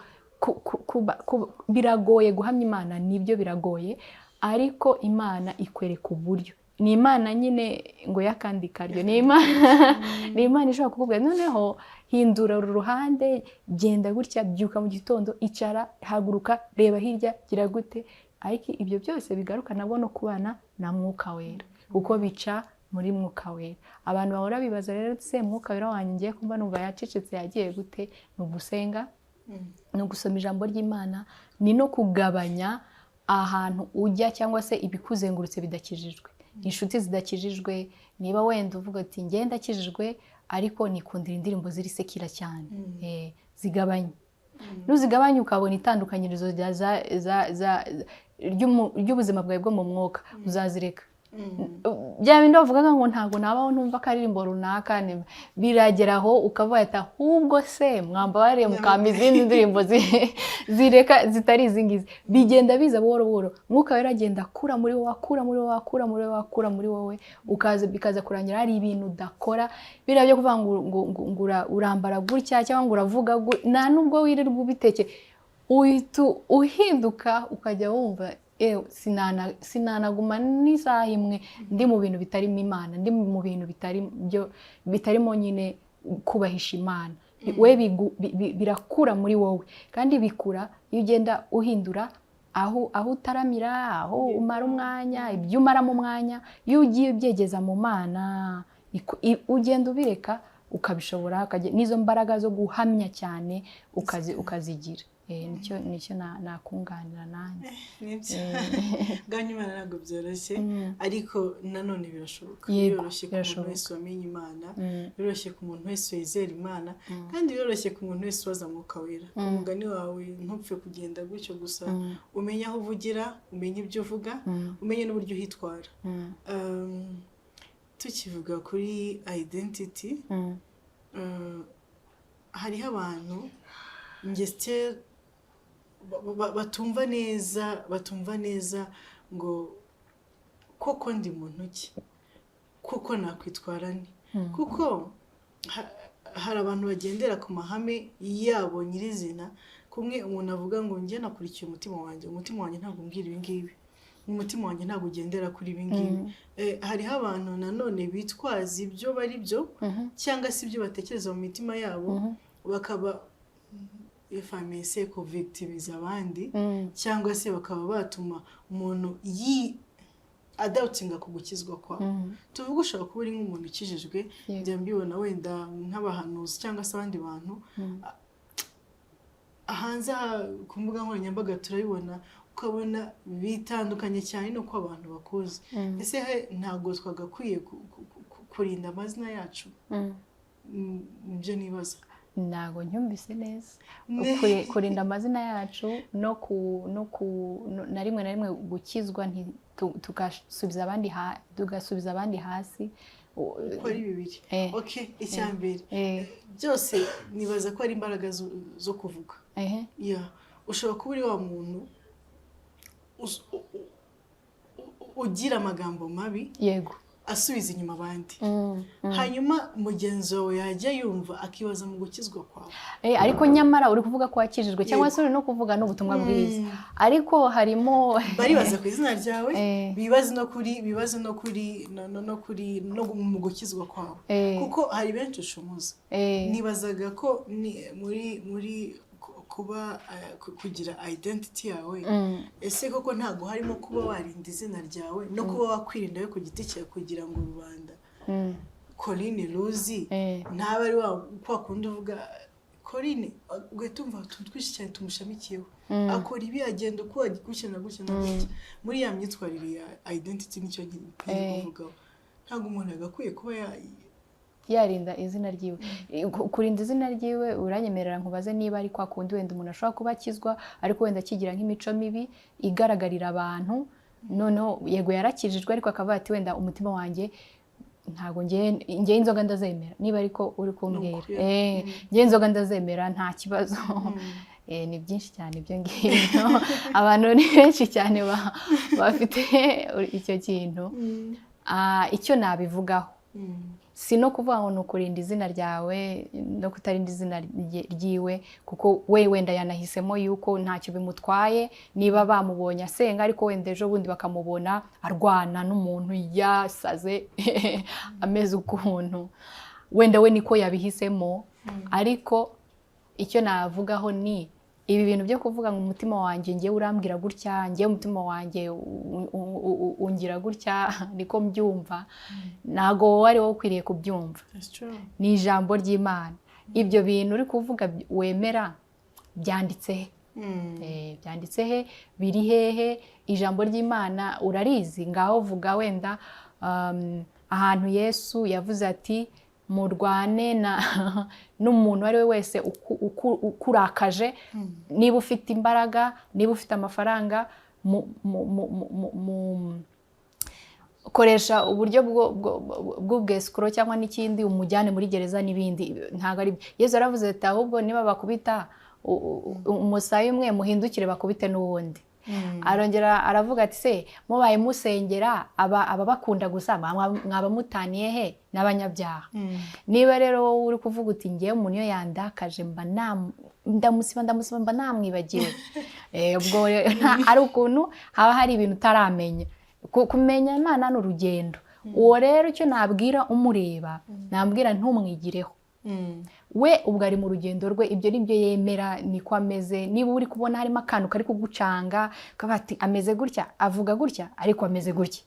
biragoye guhamya Imana, nibyo biragoye, ariko Imana ikwereka uburyo. Ni Imana nyine ngo y'akandi karyo, ni Imana ishobora kukubwira: "Noneho hindura uru ruhande, genda gutya, byuka mu gitondo, icara, haguruka, reba hirya, gira gute." Ariko ibyo byose bigaruka nabwo no kubana na Mwuka Wera, kuko bica muri Mwuka Wera. Abantu bahora bibaza rero: "Se Mwuka Wera wanjye ngiye kumva numva yacecetse, yagiye gute?" Ni ugusenga, ni ugusoma ijambo ry'Imana, ni no kugabanya ahantu ujya cyangwa se ibikuzengurutse bidakijijwe, inshuti zidakijijwe. Niba wenda uvuga ati: "Ngenda akijijwe, ariko nikundira indirimbo ziri secular cyane," zigabanye. Nuzigabanya ukabona itandukanyirizo ry'ubuzima bwawe bwo mu mwuka, uzazireka. Bya bindi bavugaga ngo ntabwo nabaho ntumva akaririmbo runaka, biragera aho ukavuga ati: "Ahubwo se mwambabariye mukampa izindi ndirimbo zireka zitari izi ngizi." Bigenda biza buhoro buhoro. Mwuka Wera agenda akura muri wowe, akura muri wowe, akura muri wowe, akura muri wowe, ukaza bikaza kurangira hari ibintu udakora. Biriya byo kuvuga ngo urambara gutya cyangwa ngo uravuga nta nubwo wirirwa ubiteke, uhita uhinduka ukajya wumva: "Ewe, sinanaguma n'isaha imwe ndi mu bintu bitarimo Imana, ndi mu bintu bitari byo, bitarimo nyine kubahisha Imana." We birakura muri wowe, kandi bikura iyo ugenda uhindura aho utaramira, aho umara umwanya, ibyo umaramo umwanya. Iyo ugiye ubyegeza mu Mana, ugenda ubireka, ukabishobora, n'izo mbaraga zo guhamya cyane ukazigira. Nicyo nakunganira nanjye. Nibyo, bwanyu Imana ntabwo byoroshye, ariko nanone birashoboka. Yego, Biroroshye ku muntu birashoboka. wese wamenye Imana, biroroshye ku muntu wese wizera Imana, kandi biroroshye ku muntu wese ubaza Mwuka Wera. Ku mugani wawe, ntupfe kugenda gutyo gusa, umenye aho uvugira, umenye ibyo uvuga, umenye n'uburyo uhitwara. Tukivuga kuri identity, hariho abantu njye batumva neza ngo koko ndi muntu ki, koko nakwitwara nte? Kuko hari abantu bagendera ku mahame yabo nyirizina, kumwe umuntu avuga ngo: "Njye nakurikiye umutima wanjye, umutima wanjye ntabwo umbwira ibi ngibi, umutima wanjye ntabwo ugendera kuri ibi ngibi." Hariho abantu nanone bitwaza ibyo bari byo cyangwa se ibyo batekereza mu mitima yabo, bakaba, if I may say, kuvictimiza abandi, cyangwa se bakaba batuma umuntu yi adoubtinga ku gukizwa kwawe. Tuvuge ushobora kuba uri nk'umuntu ukijijwe, njya mbibona wenda nk'abahanuzi cyangwa se abandi bantu hanze aha ku mbuga nkoranyambaga turabibona, ukabona bitandukanye cyane n'uko abantu bakuzi. Ese he ntabwo twagakwiye kurinda amazina yacu? Nibyo nibaza. Ntabwo nyumvise neza. Kurinda amazina yacu no na rimwe na rimwe gukizwa tugasubiza abandi hasi. Uko ari bibiri. Okay, icya mbere, byose nibaza ko ari imbaraga zo kuvuga. Yeah. Ushobora kuba uri wa muntu ugira amagambo mabi asubiza inyuma abandi, hanyuma mugenzi wawe yajya yumva akibaza mu gukizwa kwawe. Ariko nyamara uri kuvuga ko wakijijwe, cyangwa se uri no kuvuga n'ubutumwa bwiza, ariko harimo Baribaza ku izina ryawe, bibaze no kuri no mu gukizwa kwawe, kuko hari benshi ushumuza. Nibazaga ko ni muri kuba kugira identity yawe, ese koko ntabwo harimo kuba warinda izina ryawe no kuba wakwirinda we ku giti cyawe, kugira ngo rubanda Corinne ruzi ntaba ari wa kwa kundi uvuga Corinne ugahita umva utuntu twinshi cyane tumushamikiyeho, akora ibi, agenda uko, gutya na gutya na gutya, muri ya myitwarire ya identity? Nicyo nkiri kuvugaho. Ntabwo umuntu yagakwiye kuba yarinda izina ryiwe. Kurinda izina ryiwe, uranyemerera nkubaze niba ari kwa kundi wenda umuntu ashobora kuba akizwa, ariko wenda akigira nk'imico mibi igaragarira abantu, noneho yego yarakijijwe, ariko akavuga ati: "Wenda umutima wanjye ntabwo ngiye inzoga ndazemera," niba ariko uri kumbwira. Nuko, "Ngiye inzoga ndazemera, nta kibazo." Ni byinshi cyane ibyo ngibyo. Abantu ni benshi cyane bafite icyo kintu. Icyo nabivugaho, si no kuvuga ngo ni ukurinda izina ryawe no kutarinda izina ryiwe, kuko we wenda yanahisemo yuko ntacyo bimutwaye niba bamubonye asenga, ariko wenda ejo bundi bakamubona arwana n'umuntu yasaze ameze ukuntu, wenda we niko yabihisemo. Ariko icyo navugaho ni ibi bintu byo kuvuga ngo umutima wanjye ngewe urambwira gutya, ngewe umutima wanjye ungira gutya, niko mbyumva. Ntabwo wowe ari wowe ukwiriye kubyumva. That's true. Ni ijambo ry'Imana. Ibyo bintu uri kuvuga wemera byanditse he? Byanditse he? Biri hehe? Ijambo ry'Imana urarizi? Ngaho vuga wenda ahantu Yesu yavuze ati murwane na n'umuntu uwo ari we wese ukurakaje, niba ufite imbaraga, niba ufite amafaranga, koresha uburyo bw'ubwesikoro cyangwa n'ikindi, umujyane muri gereza n'ibindi. Ntabwo ari Yesu yaravuze ati ahubwo niba bakubita umusaya umwe, muhindukire bakubite n'uwundi. Arongera aravuga ati se mubaye musengera ababakunda gusa, mwaba mutaniye he n'abanyabyaha? Niba rero wowe uri kuvuga uti ngewe umuntu iyo yandakaje mba ndamusiba, ndamusiba, mba namwibagiwe, ubwo ari ukuntu haba hari ibintu utaramenya. Kumenya Imana ni urugendo. Uwo rero icyo nabwira umureba, nabwira ntumwigireho. We ubwo ari mu rugendo rwe, ibyo ni byo yemera, niko ameze. Niba uri kubona harimo akantu kari kugucanga, ukavuga ati ameze gutya, avuga gutya, ariko ameze gutya,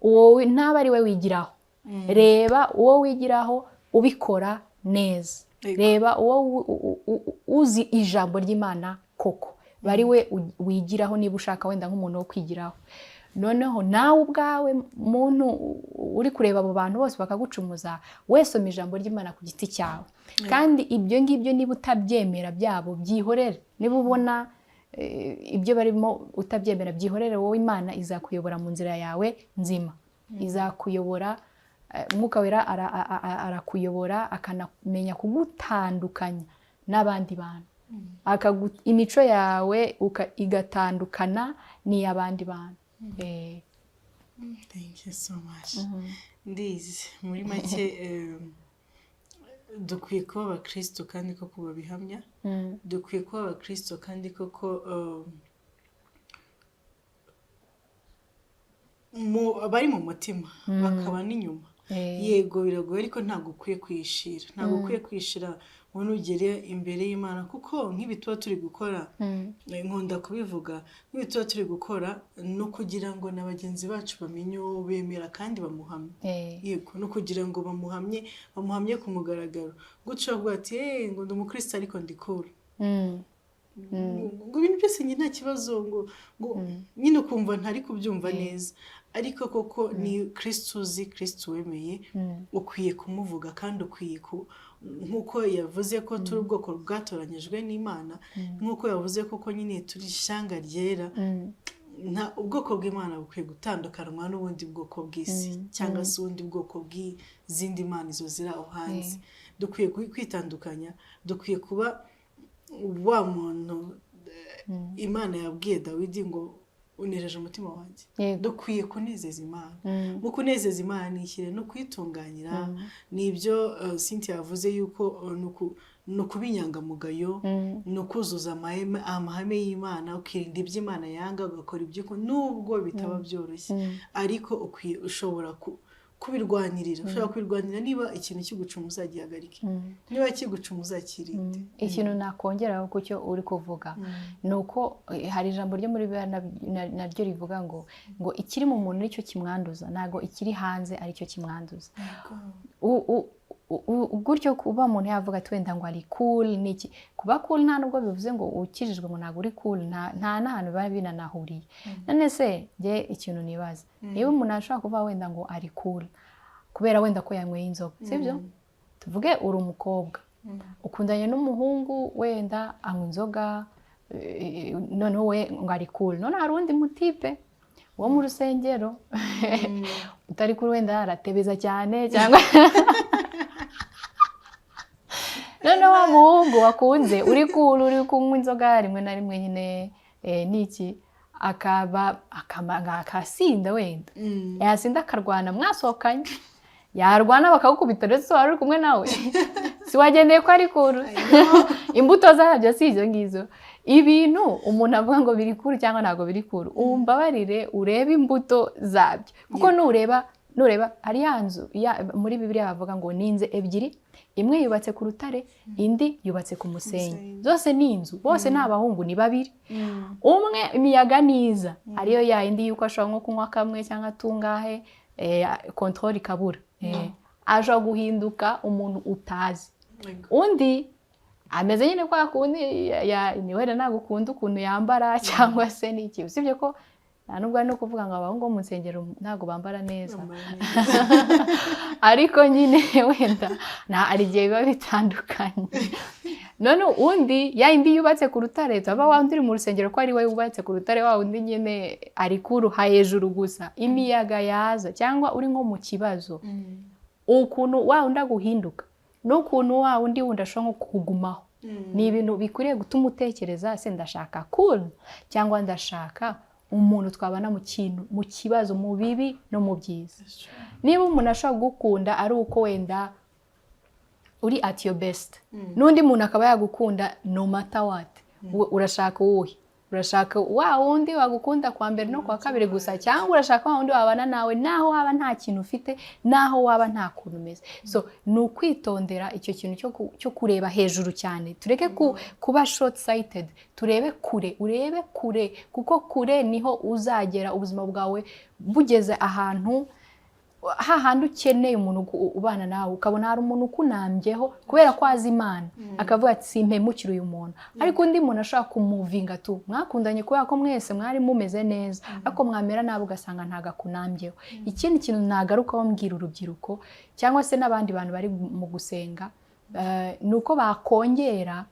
uwo ntaba ari we wigiraho. Reba uwo wigiraho ubikora neza. Reba uwo uzi ijambo ry'Imana koko, bari we wigiraho, niba ushaka wenda nk'umuntu wo kwigiraho. Noneho nawe ubwawe, muntu uri kureba abo bantu bose bakagucumuza, wesoma ijambo ry'Imana ku giti cyawe. Kandi ibyo ngibyo niba utabyemera byabo, byihorere. Niba ubona ibyo barimo utabyemera, byihorere. Wowe Imana izakuyobora mu nzira yawe nzima, izakuyobora. Umwuka Wera arakuyobora, akanamenya kugutandukanya n'abandi bantu. Imico yawe igatandukana n'iy'abandi bantu. Thank you so much. Ndizi muri make dukwiye kuba abakristo kandi koko babihamya. Dukwiye kuba abakristo kandi koko bari mu mutima bakaba n'inyuma. Yego biragoye, ariko ntabwo ukwiye kwishira, ntabwo ukwiye kwishira ngo nugere imbere y'Imana, kuko nk'ibi tuba turi gukora, nkunda kubivuga, nk'ibi tuba turi gukora no kugira ngo na bagenzi bacu bamenye uwo bemera kandi bamuhamye. Yego, no kugira ngo bamuhamye ku mugaragaro. Gutyo bavuga ati ngo ndi umukristo ariko ndi cool, ngo ibintu byose njye nta kibazo, ngo nyine ukumva ntari kubyumva neza. Ariko koko ni Kristo uzi, Kristo wemeye, ukwiye kumuvuga kandi ukwiye ku nk'uko yavuze ko turi ubwoko bwatoranyijwe n'Imana, nk'uko yavuze koko nyine turi ishyanga ryera. Nta ubwoko bw'Imana bukwiye gutandukanwa n'ubundi bwoko bw'isi cyangwa se ubundi bwoko bw'izindi mana izo ziri aho hanze. Dukwiye kwitandukanya, dukwiye kuba wa muntu Imana yabwiye Dawidi ngo unejeje umutima wanjye. Dukwiye kunezeza Imana. Mu kunezeza Imana ni ikire no kuyitunganyira. Ni ibyo Cynthia yavuze yuko ni ukuba inyangamugayo, ni ukuzuza amahame y'Imana, ukirinda ibyo Imana yanga, ugakora ibyo nubwo bitaba byoroshye, ariko ushobora kubirwanirira, ushobora kubirwanira. Niba ikintu kigucuma uzagihagarike, niba kigucuma uzakirinde. Ikintu nakongeraho ku cyo uri kuvuga ni uko hari ijambo ryo muri Bibiliya naryo rivuga ngo ikiri mu muntu nicyo kimwanduza, ntabwo ikiri hanze aricyo kimwanduza. Gutyo kuba umuntu yavuga ati wenda ngo ari cool, ni iki? Kuba cool nta nubwo bivuze ngo ukijijwe ngo ntabwo uri cool, nta n'ahantu biba binanahuriye. None se njye ikintu nibaza, niba umuntu ashobora kuvuga wenda ngo ari cool kubera wenda ko yanyweye inzoga, sibyo? Tuvuge uri umukobwa ukundanye n'umuhungu, wenda anywa inzoga, noneho we ngo ari cool. None hari undi mutipe wo mu rusengero utari kuri, wenda aratebeza cyane, cyangwa Noneho wa muhungu wakunze uri cool, uri kunywa inzoga rimwe na rimwe nyine, niki, akaba akasinda wenda, yasinda akarwana, mwasohokanye, yarwana bakagukubita, ndetse wari uri kumwe nawe, si wagendeye ko ari cool. Imbuto zabyo si izo ngizo. Ibintu umuntu avuga ngo biri cool cyangwa ntabwo biri cool, umbabarire urebe imbuto zabyo, kuko nureba hari ya nzu muri Bibiliya bavuga ngo ni inzu ebyiri, imwe yubatse ku rutare, indi yubatse ku musenyi. Musenyi. Zose ni inzu, bose ni abahungu, ni babiri. Umwe imiyaga niza, ariyo ya yindi yuko ashobora nko kunywa kamwe cyangwa tungahe, contrôle ikabura, ashobora guhinduka umuntu utazi. Undi ameze nyine kwa kundi ni wenda ntabwo ukunda ukuntu yambara cyangwa se n'iki, usibye ko nta nubwo ari no kuvuga ngo abahungu bo mu nsengero ntabwo bambara neza. Bambara neza. Ariko nyine wenda hari igihe biba bitandukanye. None undi, ya indi yubatse ku rutare, tuba wa wundi uri mu rusengero ko ari we wubatse ku rutare, wa wundi nyine ari kuruha hejuru gusa, imiyaga yaza cyangwa uri nko mu kibazo, ukuntu wa wundi aguhinduka n'ukuntu wa wundi wundi ashobora nko kukugumaho, ni ibintu bikwiriye gutuma utekereza: se ndashaka cool cyangwa ndashaka umuntu twabana mu kintu, mu kibazo, mu bibi no mu byiza? Niba umuntu ashobora kugukunda ari uko wenda uri at your best, n'undi muntu akaba yagukunda no matter what, urashaka uwuhe? Urashaka wa wundi wagukunda kwa mbere no kwa kabiri gusa, cyangwa urashaka wa wundi wabana nawe naho waba nta kintu ufite, naho waba nta kuntu umeze? So ni ukwitondera icyo kintu cyo kureba hejuru cyane. Tureke kuba short sighted, turebe kure. Urebe kure, kuko kure niho uzagera ubuzima bwawe bugeze ahantu hahandi ukeneye umuntu ubana nawe, ukabona hari umuntu ukunambyeho kubera ko azi Imana, akavuga ati: "Simpemukire uyu muntu." Ariko undi muntu ashobora kumuvinga tu, mwakundanye kubera ko mwese mwari mumeze neza, ariko mwamera nabi ugasanga ntabwo akunambyeho. Ikindi kintu nagarukaho mbwira urubyiruko cyangwa se n'abandi bantu bari mu gusenga, ni uko bakongera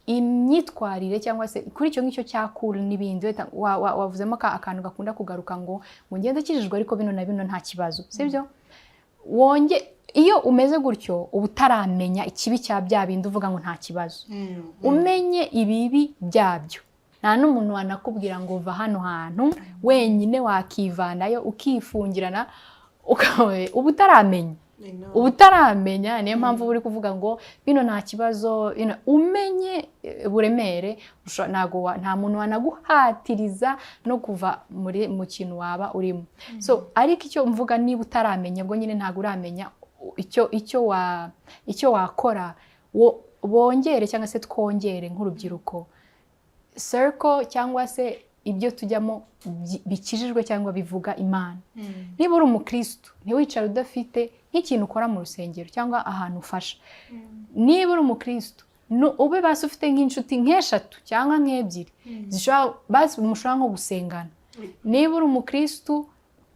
imyitwarire cyangwa se kuri icyo ngicyo cya cool n'ibindi. Wenda wavuzemo akantu gakunda kugaruka ngo ngende akijijwe ariko bino na bino nta kibazo, sibyo? Wonge iyo umeze gutyo uba utaramenya ikibi cya bya bindi uvuga ngo nta kibazo. Umenye ibibi byabyo, nta n'umuntu wanakubwira ngo va hano hantu, wenyine wakivanayo ukifungirana, uba utaramenya. I know. Uba utaramenya, niyo mpamvu uba uri kuvuga ngo bino nta kibazo, bino. Umenye uburemere, ntago nta muntu wanaguhatiriza no kuva muri mu kintu waba urimo. So ariko icyo mvuga, niba utaramenya, ubwo nyine ntabwo uramenya icyo wakora, bongere cyangwa se twongere nk'urubyiruko circle cyangwa se ibyo tujyamo bikijijwe cyangwa bivuga Imana. Niba uri umukristo, ntiwicare udafite nk'ikintu ukora mu rusengero cyangwa ahantu ufasha. Niba uri umukristo, ube basi ufite nk'inshuti nk'eshatu cyangwa nk'ebyiri zishobora basi mushobora nko gusengana. Niba uri umukristo,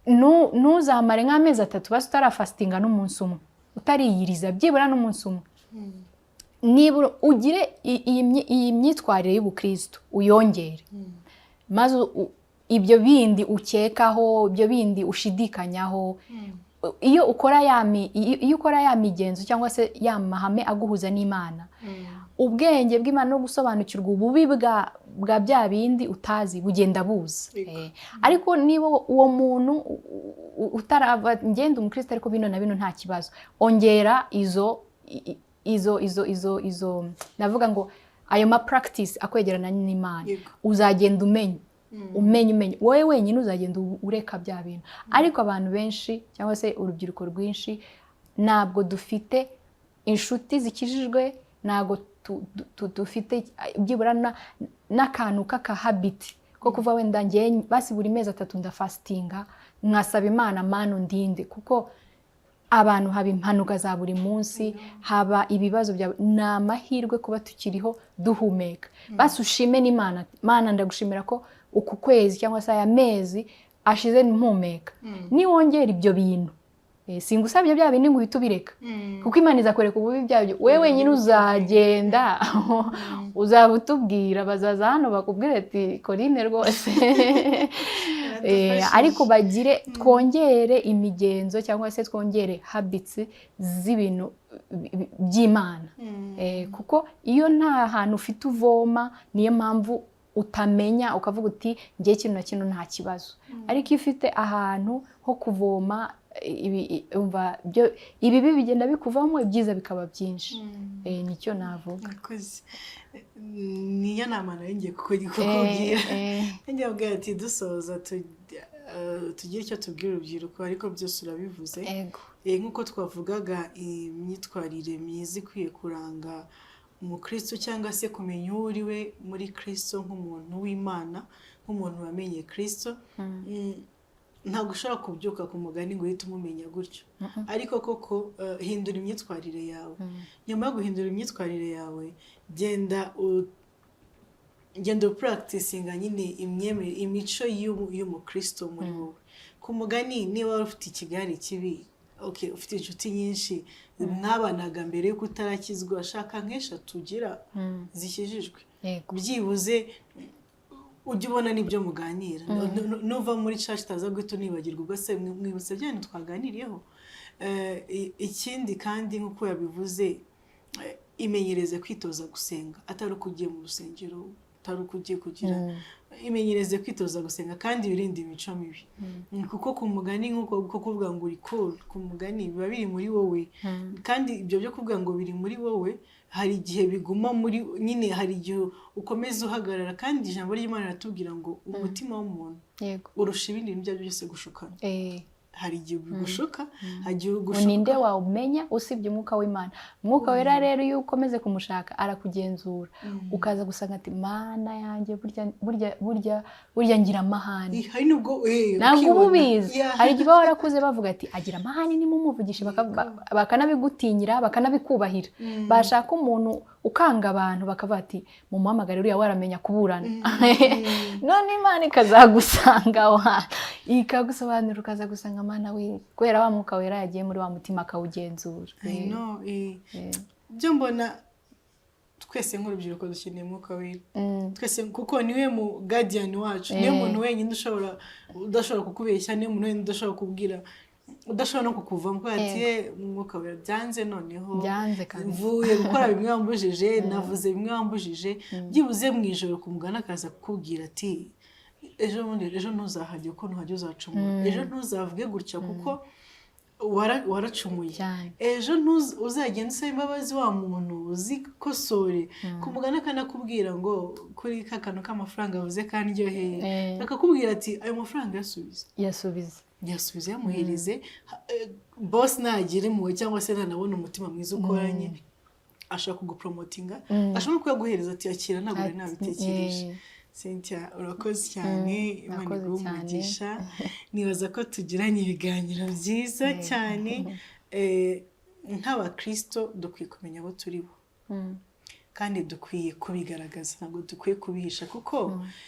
ntuzamare nk'amezi 3 basi utarafasitinga n'umunsi umwe, utariyiriza byibura n'umunsi umwe. Niba ugire iyi myitwarire y'ubukristo, uyongere, maze ibyo bindi ukekaho, ibyo bindi ushidikanyaho, iyo ukora ya migenzo cyangwa se ya mahame aguhuza n'Imana, ubwenge bw'Imana no gusobanukirwa ububi bwa bya bindi utazi bugenda buza. Ariko niba uwo muntu utarava ngenda umukristo ariko bino na bino nta kibazo, ongera izo navuga ngo ayo ma practice akwegerana n'Imana, uzagenda umenya, umenya, umenya, wowe wenyine uzagenda ureka bya bintu. Ariko abantu benshi cyangwa se urubyiruko rwinshi ntabwo dufite inshuti zikijijwe, ntabwo dufite byibura n'akantu k'akahabit ko kuva wenda ngewe basi buri mezi 3 ndafasitinga, nkasaba Imana: "Mana, undinde," kuko abantu haba impanuka za buri munsi, haba ibibazo bya, ni amahirwe kuba tukiriho duhumeka. Basi ushime n'Imana: "Mana, ndagushimira ko uku kwezi cyangwa se aya mezi ashize mpumeka." Niwongera ibyo bintu Singusabye bya bindi ngo uhite ubireka, kuko Imana izakwereka ububi byabyo. Wowe wenyine uzagenda uzaba utubwira, bazaza hano bakubwira ati: "Corinne rwose." Yaradufashije. Ariko bagire, twongere imigenzo cyangwa se twongere habits z'ibintu by'Imana. Kuko iyo nta hantu ufite uvoma, niyo mpamvu utamenya, ukavuga uti: "Ngiye kino na kino, nta kibazo." Ariko iyo ufite ahantu ho kuvoma, umva ibibi bigenda bikuvamo, ibyiza bikaba byinshi. Nicyo navuga. Murakoze. Niyo nama nari ngiye kukubwira. Ngiye kubwira ati dusoza tugire icyo tubwira urubyiruko, ariko byose urabivuze. Ego. Nk'uko twavugaga, imyitwarire myiza ikwiye kuranga umukristo, cyangwa se kumenya uwo uri we muri Kristo nk'umuntu w'Imana, nk'umuntu wamenye Kristo. Ntabwo ushobora kubyuka ku mugani ngo uhite umumenya gutyo, ariko koko hindura imyitwarire yawe. Nyuma yo guhindura imyitwarire yawe, genda upracticinga nyine imico y'umukristo muri wowe. Ku mugani, niba wari ufite ikigare kibi, okay, ufite inshuti nyinshi mwabanaga mbere y'uko utarakizwa, shaka nk'eshatu ugira zikijijwe, byibuze ujye ubona n'ibyo muganira. Nuva muri church utaza guhita unibagirwa, ubwo se mwibutse bya bintu twaganiriyeho. Ikindi kandi, nk'uko yabivuze, imenyereze kwitoza gusenga, atari uko ugiye mu rusengero, atari uko ugiye kugira. Imenyereze kwitoza gusenga kandi wirinde imico mibi. Kuko ku mugani, nk'uko ko kuvuga ngo uri cool, ku mugani biba biri muri wowe. Kandi ibyo byo kuvuga ngo biri muri wowe, hari igihe biguma muri nyine, hari igihe ukomeza uhagarara. Kandi ijambo ry'Imana riratubwira ngo umutima w'umuntu urusha ibindi bintu ibyo ari byo byose gushukana. Hari igihe bigushuka, hari igihe Ngo ugushuka. Ninde wawumenya usibye Umwuka w'Imana? Umwuka Wera rero, iyo ukomeze kumushaka, arakugenzura, ukaza gusanga ati: "Mana yanjye, burya burya burya burya ngira amahane." Hari nubwo Ntabwo uba ukibona. ubizi. Hari igihe baba warakuze bavuga ati: "Agira amahane, nimumuvugishe," bakanabigutinyira, bakanabikubahira. Bashaka umuntu ukanga abantu, bakavuga ati: "Mumuhamagare uriya, waramenya kuburana." None Imana ikazagusanga aho hantu, ikagusobanurira, ukaza gusanga Mana we, kubera wa Mwuka Wera yagiye muri wa mutima akawugenzura. I know. Byo mbona twese nk'urubyiruko dukeneye Umwuka Wera twese, kuko niwe mu guardian wacu, niwe muntu wenyine ushobora udashobora kukubeshya, niwe muntu wenyine udashobora kubwira, udashobora no kukuvamo kubera ati: "Umwuka Wera, byanze noneho." Byanze kabisa. Mvuye gukora bimwe wambujije, navuze bimwe wambujije. Byibuze mu ijoro ku mugani akaza kukubwira ati: "Ejo bundi, ejo ntuzahajye kuko nuhajya uzacumura. Ejo ntuzavuge gutya kuko waracumuye." Ejo uzagenda usaba imbabazi wa muntu, uzikosore. Ku mugani akanakubwira ngo kuri ka kantu k'amafaranga avuze kandyoheye, akakubwira ati: "Ayo mafaranga yasubize." Yasubiza. Yasubize, yamuhereze. Boss nagira impuhwe cyangwa se nanabona umutima mwiza ukoranye, ashobora kugupromotinga, ashobora no kuyaguhereza ati: "Akira, ntabwo nari nabitekereje." Cynthia, urakoze cyane. Imana Urakoze iguhe cyane. umugisha. Nibaza ko tugiranye ibiganiro byiza cyane. Nk'abakristo dukwiye kumenya abo turi bo, kandi dukwiye kubigaragaza, ntabwo dukwiye kubihisha, kuko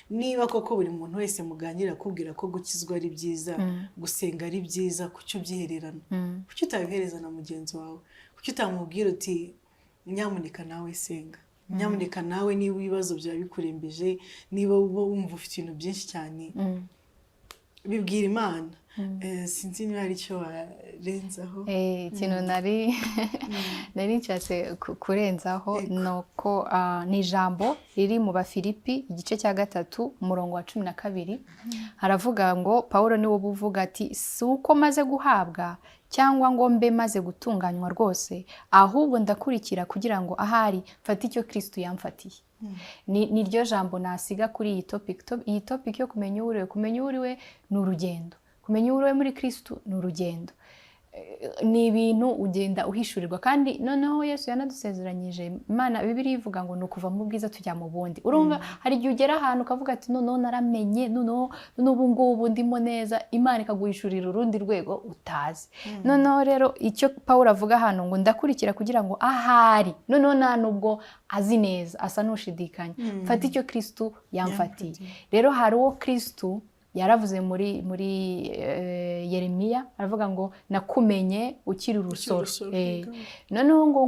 niba koko buri muntu wese muganira akubwira ko gukizwa ari byiza, gusenga ari byiza, kuki ubyihererana? Kuki utabihereza na mugenzi wawe? Kuki utamubwira uti: "Nyamuneka nawe senga, nyamuneka nawe niba ibibazo byawe bikurembeje, niba wumva ufite ibintu byinshi cyane, bibwira Imana"? Sinzi niba hari icyo warenzaho. Ikintu nari nshatse kurenzaho ni uko ni ijambo riri mu Bafilipi igice cya 3, umurongo wa 12. Haravuga ngo, Paul niwe uba uvuga ati: "Si uko maze guhabwa cyangwa ngo mbe maze gutunganywa rwose, ahubwo ndakurikira kugira ngo ahari mfate icyo Kristo yamfatiye." Ni ryo jambo nasiga kuri iyi topic. Iyi topic yo kumenya uwo uriwe. Kumenya uwo uriwe ni urugendo. Kumenya uwo uriwe muri Kristo ni urugendo. Ni ibintu ugenda uhishurirwa. Kandi noneho Yesu yanadusezeranyije Imana, Bibiliya ivuga ngo ni ukuva mu bwiza tujya mu bundi. Urumva, hari igihe ugera ahantu ukavuga ati: "Noneho naramenye, noneho n'ubu ngubu ndimo neza." Imana ikaguhishurira urundi rwego utazi. Noneho rero icyo Paul avuga hano ngo: "Ndakurikira kugira ngo ahari," noneho nta nubwo azi neza, asa n'ushidikanya, "mfate icyo Kristo yamfatiye." Rero hari uwo Kristo Yaravuze muri Yeremiya, aravuga ngo: "Nakumenye ukiri urusoro." Urusoro, yego. Noneho ngo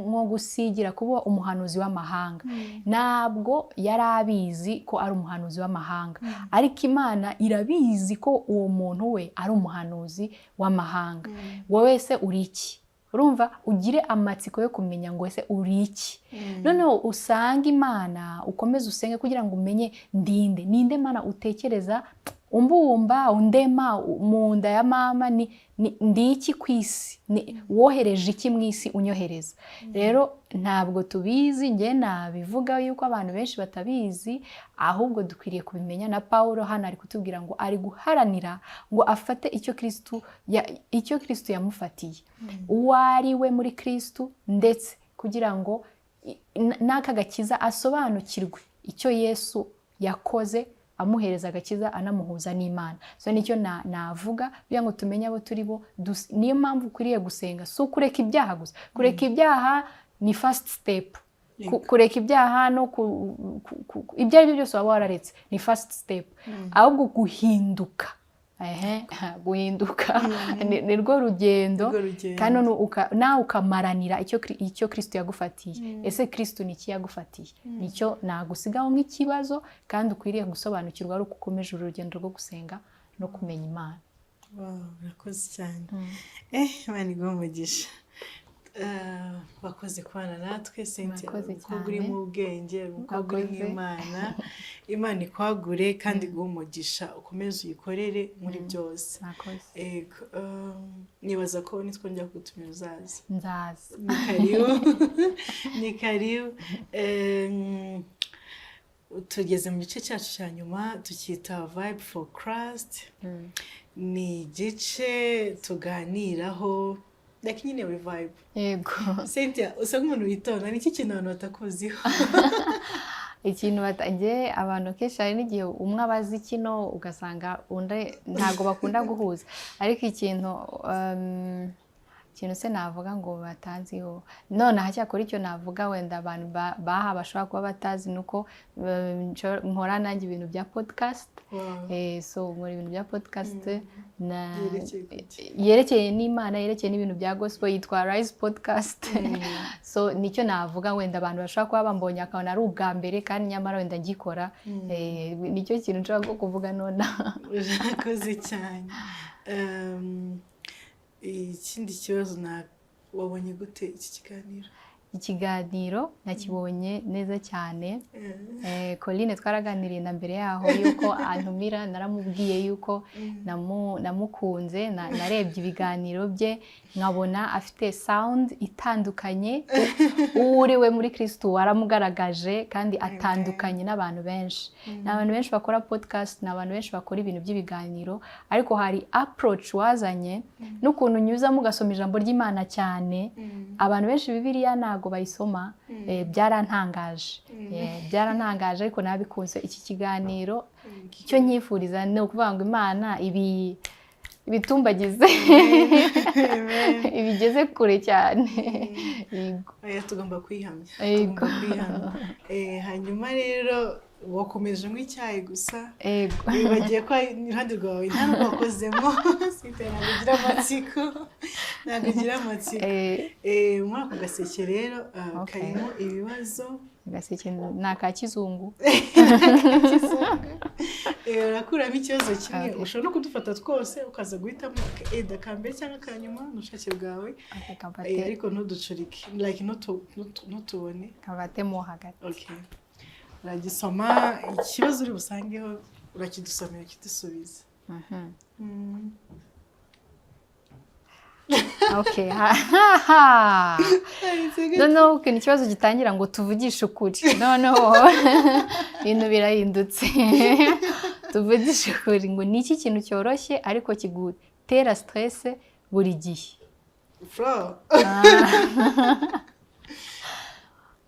nko gusigira kuba umuhanuzi w'amahanga. Ntabwo yari abizi ko ari umuhanuzi w'amahanga, ariko Imana irabizi ko uwo muntu we ari umuhanuzi w'amahanga. Wowe se uri iki? Urumva ugire amatsiko yo kumenya ngo ese uri iki? Noneho usange Imana, ukomeze usenge kugira ngo umenye: ndinde, ninde Mana utekereza umbumba, undema mu nda ya mama? Ni ndi iki ku isi? Wohereje iki mu isi unyohereza? Rero ntabwo tubizi. Njye nabivuga yuko abantu benshi batabizi, ahubwo dukwiriye kubimenya. Na Paul hano ari kutubwira ngo ari guharanira ngo afate icyo Kristo yamufatiye, uwo ari we muri Kristo, ndetse kugira ngo n'aka gakiza asobanukirwe icyo Yesu yakoze amuhereza agakiza, anamuhuza n'Imana. So nicyo navuga kugira ngo tumenye abo turi bo. Niyo mpamvu ukwiriye gusenga. Si ukureka ibyaha gusa. Kureka ibyaha ni first step. Kureka ibyaha no ibyo ari byo byose waba wararetse ni first step. Ahubwo guhinduka, ehe, guhinduka ni rwo rugendo. Nirwo rugendo. Kandi noneho nawe ukamaranira icyo Kristo yagufatiye. Ese Kristo ni iki yagufatiye? Nicyo nagusigaho nk'ikibazo, kandi ukwiriye gusobanukirwa ari uko ukomeje urugendo rwo gusenga no kumenya Imana. Wow, urakoze cyane. Imana iguhe umugisha. Wakoze kubana natwe, Cynthia. Murakoze Umukobwa uri cyane. mu bwenge, umukobwa uri Murakoze. nk'Imana. Imana ikwagure kandi iguhe umugisha, ukomeze uyikorere muri byose. Murakoze. Ego, nibaza ko nitwongera kugutumira uzaza. Nzaza. Ni karibu, ni karibu. Tugeze mu gice cyacu cya nyuma, tukita Vibe for Christ. Ni igice tuganiraho, like nyine we vibe. Cynthia, usa nk'umuntu witonda. Ni iki kintu abantu batakuziho? Ikintu batangiye abantu kenshi, hari n'igihe umwe abazi kino ugasanga undi ntabwo bakunda guhuza, ariko ikintu se navuga ngo batanziho nonaha, cyakora icyo navuga wenda abantu baha bashobora kuba batazi, ni uko nkora nanjye ibintu bya podcast. So nkora ibintu bya podcast na Yerekeye kuki? Yerekeye n'Imana, yerekeye n'ibintu bya gospel, yitwa Rise Podcast. So nicyo navuga wenda abantu bashobora kuba bambonye akabona ari ubwa mbere, kandi nyamara wenda ngikora. Nicyo kintu nshobora kuvuga nonaha. Urakoze cyane. Ikindi kibazo, na wabonye gute iki kiganiro? Ikiganiro nakibonye neza cyane. Colline twaraganiriye na mbere yaho yuko antumira, naramubwiye yuko namukunze, narebye ibiganiro bye nkabona afite sound itandukanye. Uwo uri we muri Kristo waramugaragaje, kandi atandukanye n'abantu benshi. Ni abantu benshi bakora podcast, ni abantu benshi bakora ibintu by'ibiganiro, ariko hari approach wazanye n'ukuntu unyuzamo ugasoma ijambo ry'Imana cyane. Abantu benshi Bibiliya ntabwo bayisoma. Byarantangaje, ariko nabikunze. Iki kiganiro, icyo nyifuriza ni ukuvuga ngo Imana ibi ibitumbagize, ibigeze kure cyane. Yego. Oya, tugomba kwihamya. Yego. Tugomba kwihamya. Hanyuma rero wakomeje unywa icyayi gusa, wibagiye ko iruhande rwawe nta nubwo wakozemo. Cynthia ntabwo ugira amatsiko, ntabwo ugira amatsiko. Muri ako gaseke rero karimo ibibazo. Agaseke ni aka kizungu. Urakuramo ikibazo kimwe. Okay. Ushobora no kudufata twose, ukaza guhitamo eda ka mbere cyangwa aka nyuma, ni ubushake bwawe. Kamfate. Ariko ntuducurike, like ntutubone. Kamfatemo hagati. Okay, uragisoma, ikibazo uri busangeho urakidusomera, ukidusubiza. Okay, ha. Noneho ukuntu ikibazo gitangira ngo "Tuvugishe ukuri", noneho ibintu birahindutse. Tuvugishe ukuri, ngo ni iki kintu cyoroshye ariko kigutera stress buri gihe? Flo.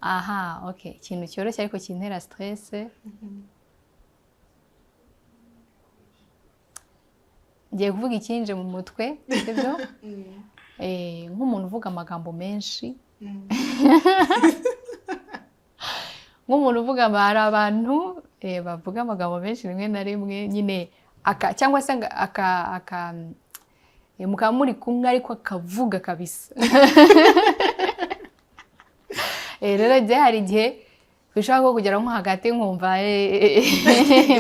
Aha, okay, ikintu cyoroshye ariko kintera stress, ngiye kuvuga ikinje mu mutwe, sibyo? Nk'umuntu uvuga amagambo menshi, nk'umuntu uvuga, hari abantu bavuga amagambo menshi, rimwe na rimwe nyine cyangwa se mukaba muri kumwe ariko akavuga kabisa. Rero njye hari igihe bishobora nko kugera nko hagati nkumva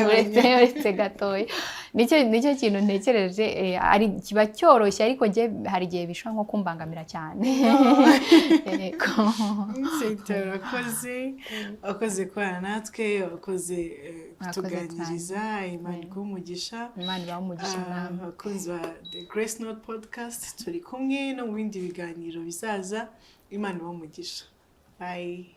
uretse gatoya. Nicyo kintu ntekereje, ari kiba cyoroshye, ariko njye hari igihe bishobora nko kumbangamira cyane. Yego. Cynthia, urakoze, wakoze kubana natwe, wakoze Murakoze. kutuganiriza. Imana iguhe umugisha. Imana ibahe umugisha namwe. Abakunzi ba The Grace Note Podcast, turi kumwe no mu bindi biganiro bizaza. Imana ibahe umugisha. Bye.